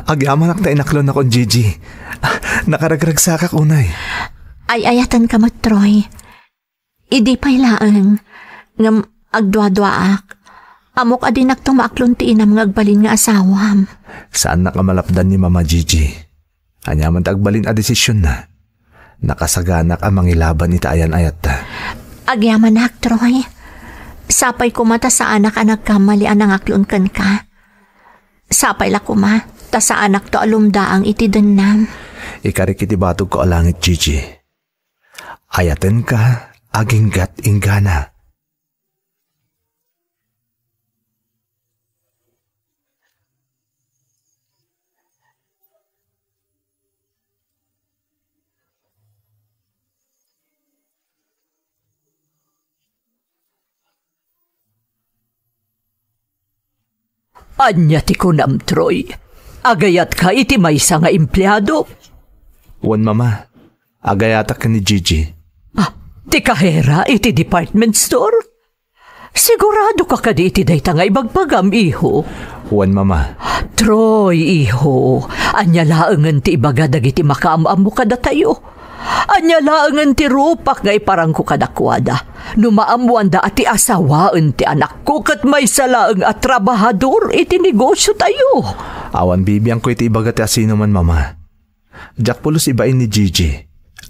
Agyamanak ta inaklonakon, Gigi. Nakaragragsakak unay. Ay-ayatenka met, Troy. Idi pay laeng, ngem agduaduaak. Ammok a dinakto maaklon ti inam nga agbalin nga asawam. Saannak a malapdan ni Mama, Gigi. Aniaman ti agbalin a desisionna, nakasaganak a mangilaban iti ayan-ayatta. Agyamanak, Troy. Sapay koma ta saanak a nagkamali a nangaklon kenka. Sapay la koma ta saanakto a lumdaang iti dennam. Ikarik iti batogko a langit, Gigi. Ayatenka aginggat inggana. Ania ti kunam, Troy? Agayatka iti maysa nga empleado? Wen, Mama. Agayatak ken ni Gigi. Ah, ti kahera iti department store? Siguradoka kadi iti dayta nga ibagbagam, iho? Wen, Mama. Troy, iho, ania laengen ti ibaga dagiti makaam-ammo kadatayo? Ania laengen ti rupak nga iparangko kadakuada? No maammoanda a ti asawaen ti anakko ket maysa laeng a trabahador iti negosiotayo. Awan bibiangko iti ibaga ti asinoman, Mama. Diak pulos ibain ni Gigi.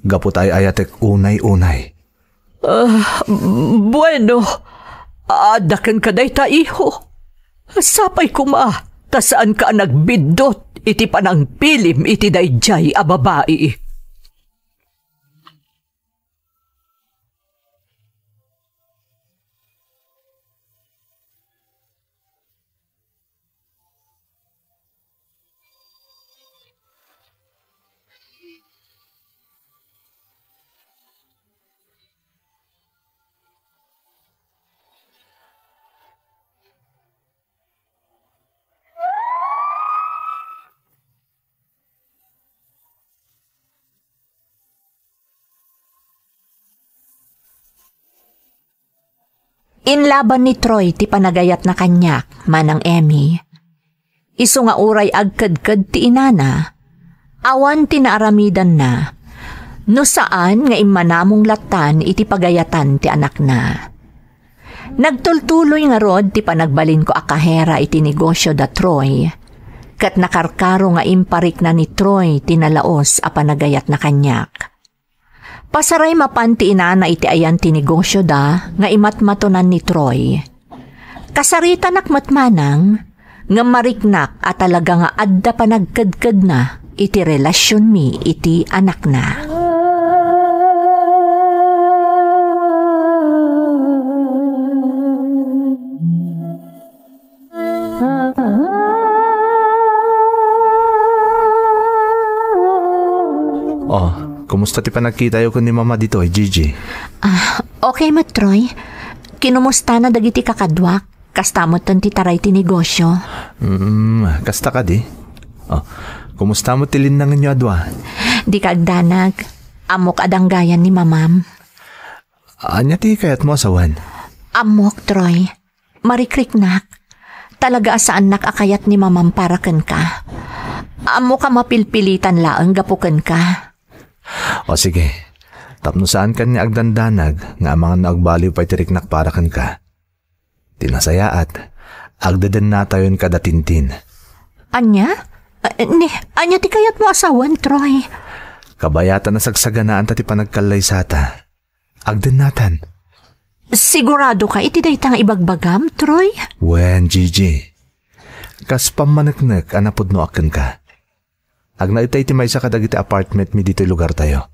Gapu ta ay-ayatek unay-unay. Ah, bueno. Adda kenka dayta, iho. Sapay koma, ta saanka a nagbiddut iti panangpilim iti daydiay a babai. Inlaban ni Troy ti panagayatna kaniak, Manang Emmy. Isu nga uray agkedked ti inana, awan ti naaramidanna, no saan nga immanamong lattan iti pagayatan ti anakna. Nagtultuloy ngarud ti panagbalinko a kahera iti negosio da Troy, ket nakarkaro nga imparikna ni Troy ti nalaus a panagayatna kaniak. Pasaray mapan ti inana iti ayan ti negosio da nga imatmatonan ni Troy. Kasaritanak met manang, ngem mariknak a talaga nga adda panagkedkedna iti relasionmi iti anakna. Oh, kumusta ti panagkitayo ken ni Mama ditoy, Gigi? Ah, okay met, Troy. Kinumustana dagiti kakaduak. Kasta met ti taray ti negosio. Mm, kasta kadi? Oh, kumusta met ti linnangenyo a dua? Dika agdanag. Ammok a danggayan ni Mamam. Ania ti kayatmo a sawen? Ammok, Troy. Marikriknak. Talaga a saannak a kayat ni Mamam para kenka. Ammok a mapilpilitan laeng gapu kenka. O sige, tapno saankan nga agdandanag nga amangan no agbaliw pay ti riknak para kenka. Ti nasayaat, agdedennatayon kada Tintin. Ania? A-, ni, ania ti kayatmo a sawen, Troy? Kabayatan a sagsaganaanta ti panagkallaysata. Agdennatan. Sigurado ka iti dayta nga ibagbagam, Troy? Wen, Gigi. Kas pammaneknek a napudnoak kenka. Agnaedta iti maysa kadagiti apartmentmi ditoy lugartayo.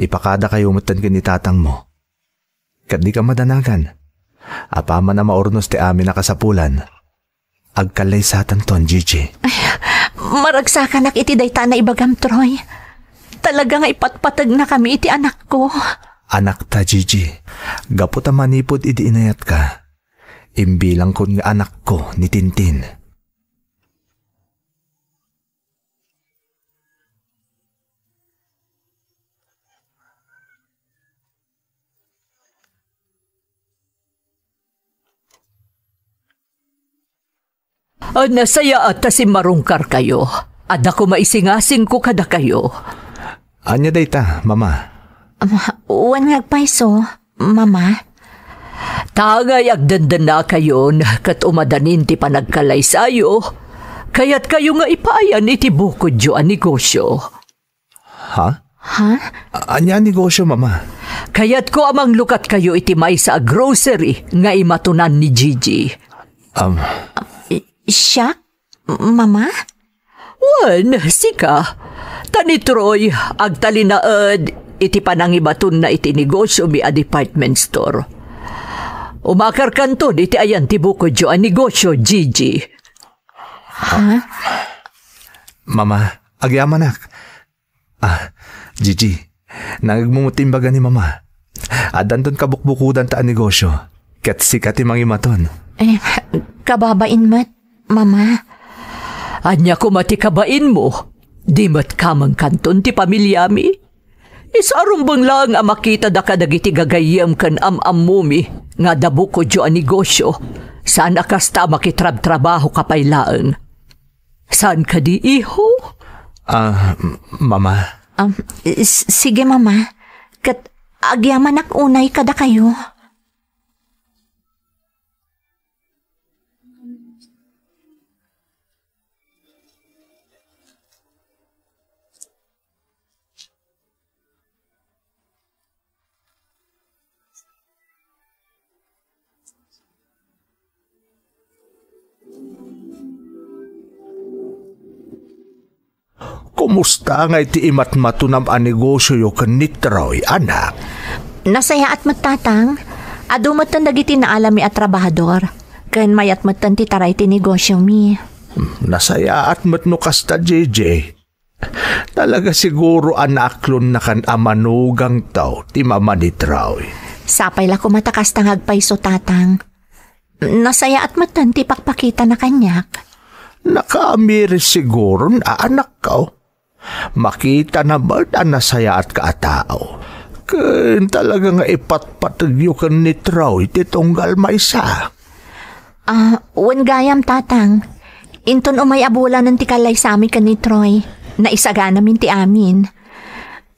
Ipakadakayo metten ken ni tatangmo. Ket dika madanagan. Apaman a maurnos ti amin a kasapulan, agkallaysatanton, Gigi. Ay, maragsakanak iti dayta a naibagam, Troy. Talaga nga ipatpategnakami iti anakko. Anakta, Gigi. Gapu ta manipud idi inayatka, imbilangkon nga anakko ni Tintin. A, nasayaat ta simmarungkarkayo. Adda koma isingasingko kadakayo. Ania dayta, Mama? Ama, wen nga agpayso, Mama. Ta ngay agdendennakayon ket umadanin ti panagkalaysayo, kayatkayo nga ipaayan iti bukodyo a negosio. Ha? Ha? A-, ania a negosio, Mama? Kayatko a manglukatkayo iti maysa a grocery nga imatonan ni Gigi. Um. I-, siak? Mama? Wen, sika. Ta ni Troy, agtalinaed iti panangibatonna iti negosiomi a department store. Umakarkanton iti ayan ti bukodyo a negosio, Gigi. Ha? Mama, agyamanak. Ah, Gigi, nangegmo met ti imbaga ni Mama. Addanton kabukbukudanta a negosio, ket sika ti mangimaton. Eh, kababain met, Mama. Ania koma ti kabainmo? Di met kamengkanton ti pamiliami? Isu a rumbeng laeng a makitada kadagiti gagayyem ken am-ammomi nga adda bukodyo a negosio, saan a kasta a makitrabtrabahoka pay laeng. Saan kadi, iho? Ah, m-, Mama. Um, s-, sige, Mama. Ket agyamanak unay kadakayo. Kumusta ngay ti imatmatonam a negosioyo ken ni Troy, anak? Nasayaat met, Tatang. Adu metten dagiti naalami a trabahador. Ken mayat metten ti taray ti negosiomi. Hmm, nasayaat met no kasta, J J. Talaga siguro a naaklonnakan a manugangto ti mama ni Troy. Sapay la koma ta kasta nga agpayso, Tatang. Nasayaat metten ti pakpakitana kaniak. Nakaamiris siguron a anakko. Makitana met a nasayaatka a tao. Ken talaga nga ipatpategyo ken ni Troy ti tunggal maysa. Ah, wen gayam, Tatang. Inton umay a bulanen ti kallaysami ken ni Troy, naisaganamin ti amin.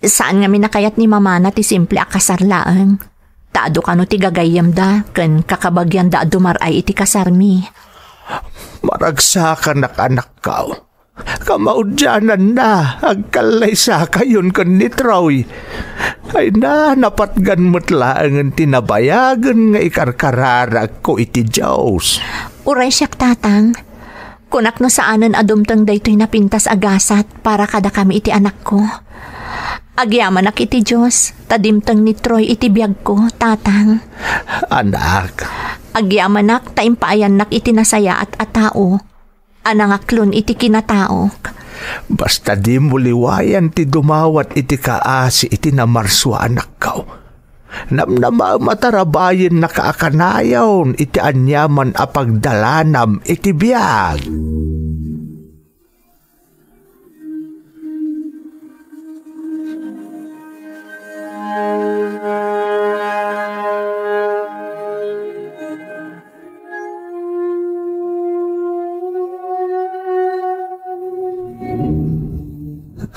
Saan ngamin a kayat ni mamana ti simple a kasar laeng. Ta adu kano ti gagayyemda ken kakabagianda a dumar-ay iti kasarmi. Maragsakanak, anakko. Kamaudiananna, agkallaysakayon ken ni Troy. Ay na, napatgan met laengen ti nabayagen nga ikarkararagko iti Dios. Uray siak, Tatang. Kunak no saanen a dumteng daytoy napintas a gasat para kadakami iti anakko. Agyamanak iti Dios, ta dimteng ni Troy iti biagko, Tatang. Anak. Agyamanak ta impaayannak iti nasayaat a tao a nangaklon iti kinataok. Basta dimo liwayan ti dumawat iti kaasi iti namarsua, anakko. Namnamaem a tarabayennaka a kanayon iti aniaman a pagdalanam iti biag.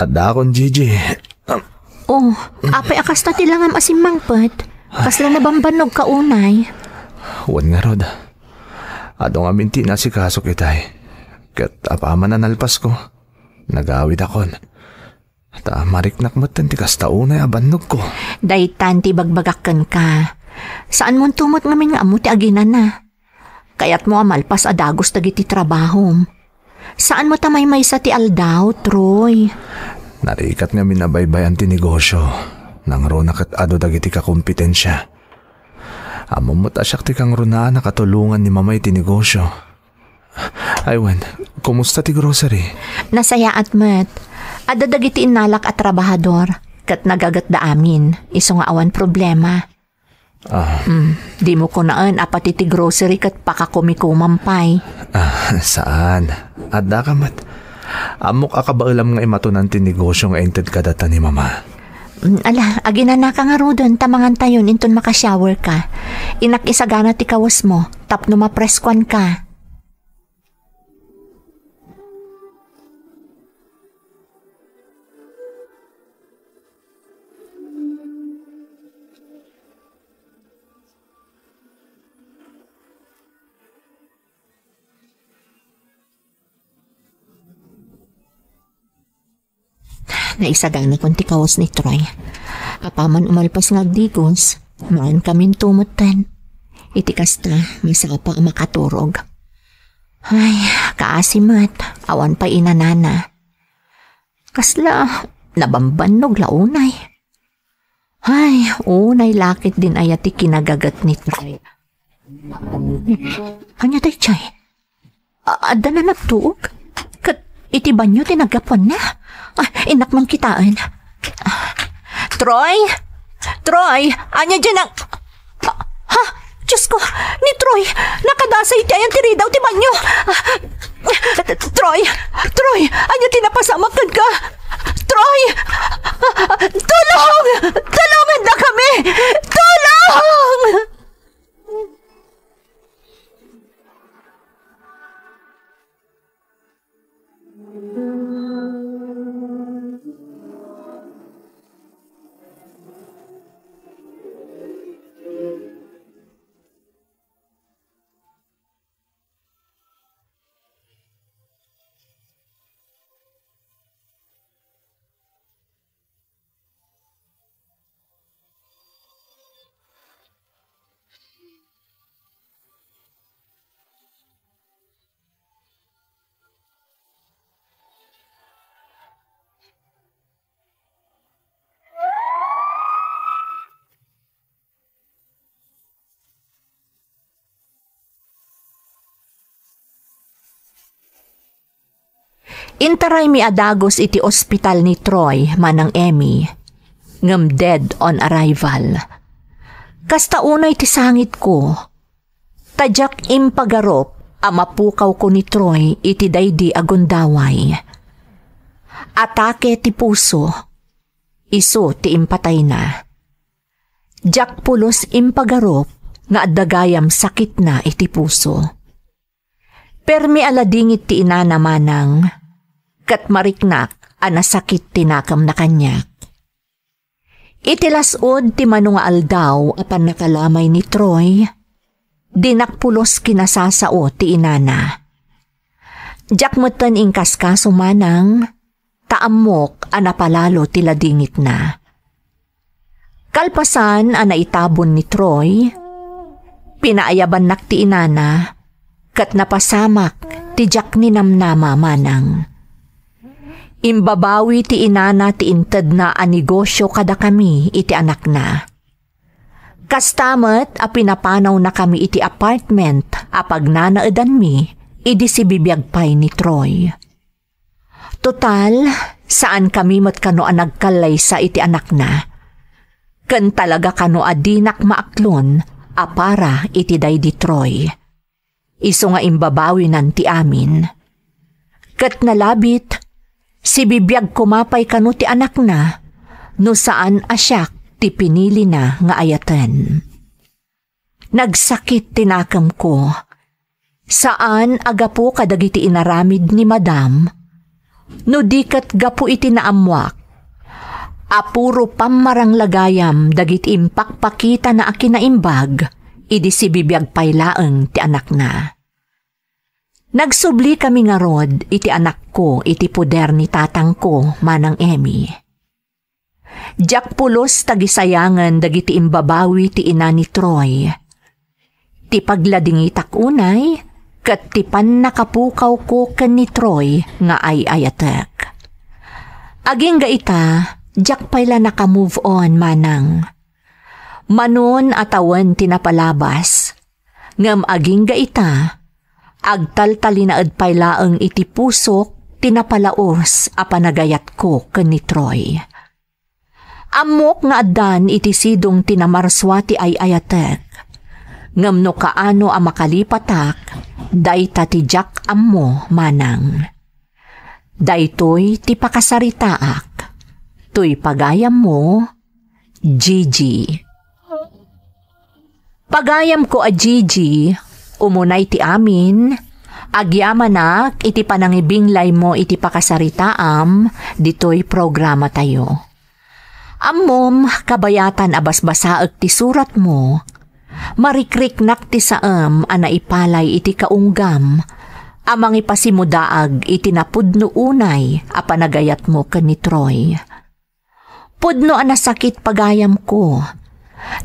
Adakon, Gigi. Oh, apay a kasta ti langam a simmangpet? Kasla nabambannog ka unay? Wen ngarud. Adu ngamin ti inasikaso, itay. Ket apaman a nalpasko, nagawidakon. Ta mariknak metten ti kasta unay a bannogko. Daytan ti ibagbagak kenka. Saanmonto met ngamin nga ammo ti aginana. Kayatmo a malpas a dagus dagiti trabahom. Saanmo ta maymaysa ti aldaw, Troy. Narigat ngamin a baybay-an ti negosio. Nangruna ket adu dagiti kakompetensia. Ammom met a siak ti kangrunaan a katulongan ni Mama iti negosio. Ay wen, kumusta ti grocery? Nasayaat met. Adda dagiti innalak a trabahador, ket nagagetda amin, isu nga awan problema. Ah. Mm, dimo kunaen a pati ti grocery ket pakakumikumam pay. Ah, saan? Addaka met. Ammok a kabaelam nga imatonan ti negosio nga inted kadata ni Mama. Mm, ala, aginanaka ngaruden ta mangantayon inton makashower ka. Innak isagana ti kawesmo tapno mapreskuanka. Naisaganakon ti kawes ni Troy. Apaman umalpas nga agdigos, maankaminto metten. Iti kasta, masapa a makaturog. Ay, kaasi met, awan pay inanana. Kasla, nabambannog la unay. Ay, unay la ketdin aya ti kinagaget ni Troy. Ania daytoy? A-, adda na nagtuog? Ket iti banio ti naggapuanna? Ah, innak man kitaen. Ah, Troy? Troy, ania diay nang-, ha? Diosko, ni Troy, nakadasay iti ayan ti ridaw ti banio. Ah, Troy, Troy, ania ti napasamak kenka? Troy! Tulong! Tulongandakami! Tulong! Intaraymi a dagus iti ospital ni Troy, Manang Emmy, ngem dead on arrival. Kasta unay ti sangitko. Ta diak impagarup a mapukawko ni Troy iti daydi a gundaway. Atake ti puso. Isu ti impatayna. Diak pulos impagarup nga adda gayam sakitna iti puso. Permi a ladingit ti inana manang, ket mariknak a nasakit ti nakemna kaniak. Iti las-ud ti mano nga aldaw a pannakalamay ni Troy, dinak pulos kinasasao ti inana. Diak metten inkaskaso manang, ta ammok a napalalo ti ladingitna. Kalpasan a naitabon ni Troy, pinaayabannak ti inana, ket napasamak ti diak ninamnama manang. Imbabawi ti inana ti intedna a negosio kadakami iti anakna. Kasta met a pinapanawnakami iti apartment a pagnanaedanmi idi sibibiag pay ni Troy. Total, saankami met kano a nagkallaysa iti anakna. Ken talaga kano a dinak maaklon a para iti daydi Troy. Isu nga imbabawinan ti amin. Ket nalabit, sibibiag koma pay kano ti anakna no saan a siak ti pinilina nga ayaten. Nagsakit ti nakemko. Saan a gapu kadagiti inaramid ni Madam, no di ket gapu iti naammoak a puro pammaranglagayam dagiti impakpakitana a kinaimbag idi sibibiag pay laeng ti anakna. Nagsublikami ngarud iti anakko iti poder ni tatangko, Manang Emmy. Diak pulos tagisayangen dagiti imbabawi ti ina ni Troy. Ti pagladingitak unay, ket ti pannakapukawko ken ni Troy nga ay-ayatek. Agingga ita, diak pay la naka-move on, manang. Manon a tawen ti napalabas, ngem agingga ita, agtaltalinaed pay laeng iti pusok ti napalaos a panagayatko ken ni Troy. Ammok nga addan iti sidong ti namarsua ti ay-ayatek. Ngem no kaano a makalipatak, dayta ti diak ammo, manang. Daytoy ti pakasaritaak. Toy pagayammo, Gigi. Pagayamko a Gigi, umunay ti amin, agyamanak iti panangibinglaymo iti pakasaritaam ditoy programatayo. Ammom, kabayatan a basbasaek ti suratmo, marikriknak ti saem a naipalay iti kaunggam a mangipasimudaag iti napudno unay a panagayatmo ken ni Troy. Pudno a nasakit pagayamko.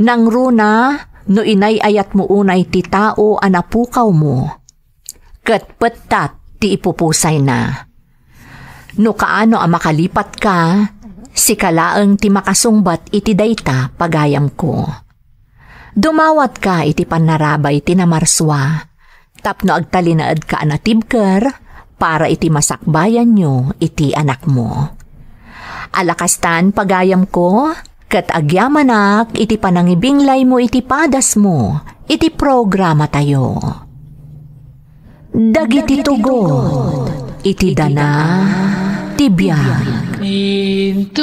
Nangruna no inay-ayatmo unay ti tao a napukawmo. Ket pettat ti ipupusayna. No kaano a makalipatka, sika laeng ti makasungbat iti dayta pagayamko. Dumawatka iti pannarabay ti namarsua. Tapno agtalinaedka a natibker para iti masakbayanyo iti anakmo. Ala kastan, pagayamko, ket agyamanak iti panangibinglaymo iti padasmo iti programatayo. Dagiti tugod iti dana ti biag. Inton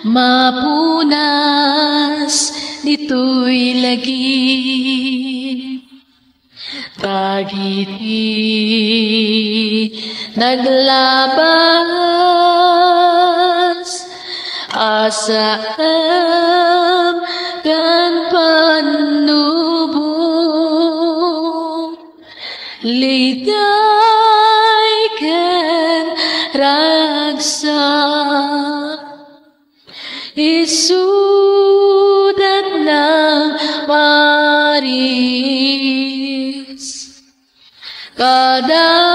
mapunas ditoy lagip. Dagiti naglabas a saem ken pannubo, ligday ken ragsak. Isudat nang maris kadagiti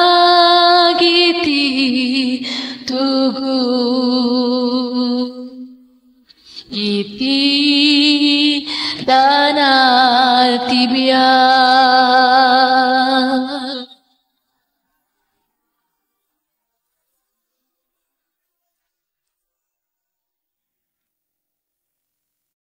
tugod iti dana ti biag.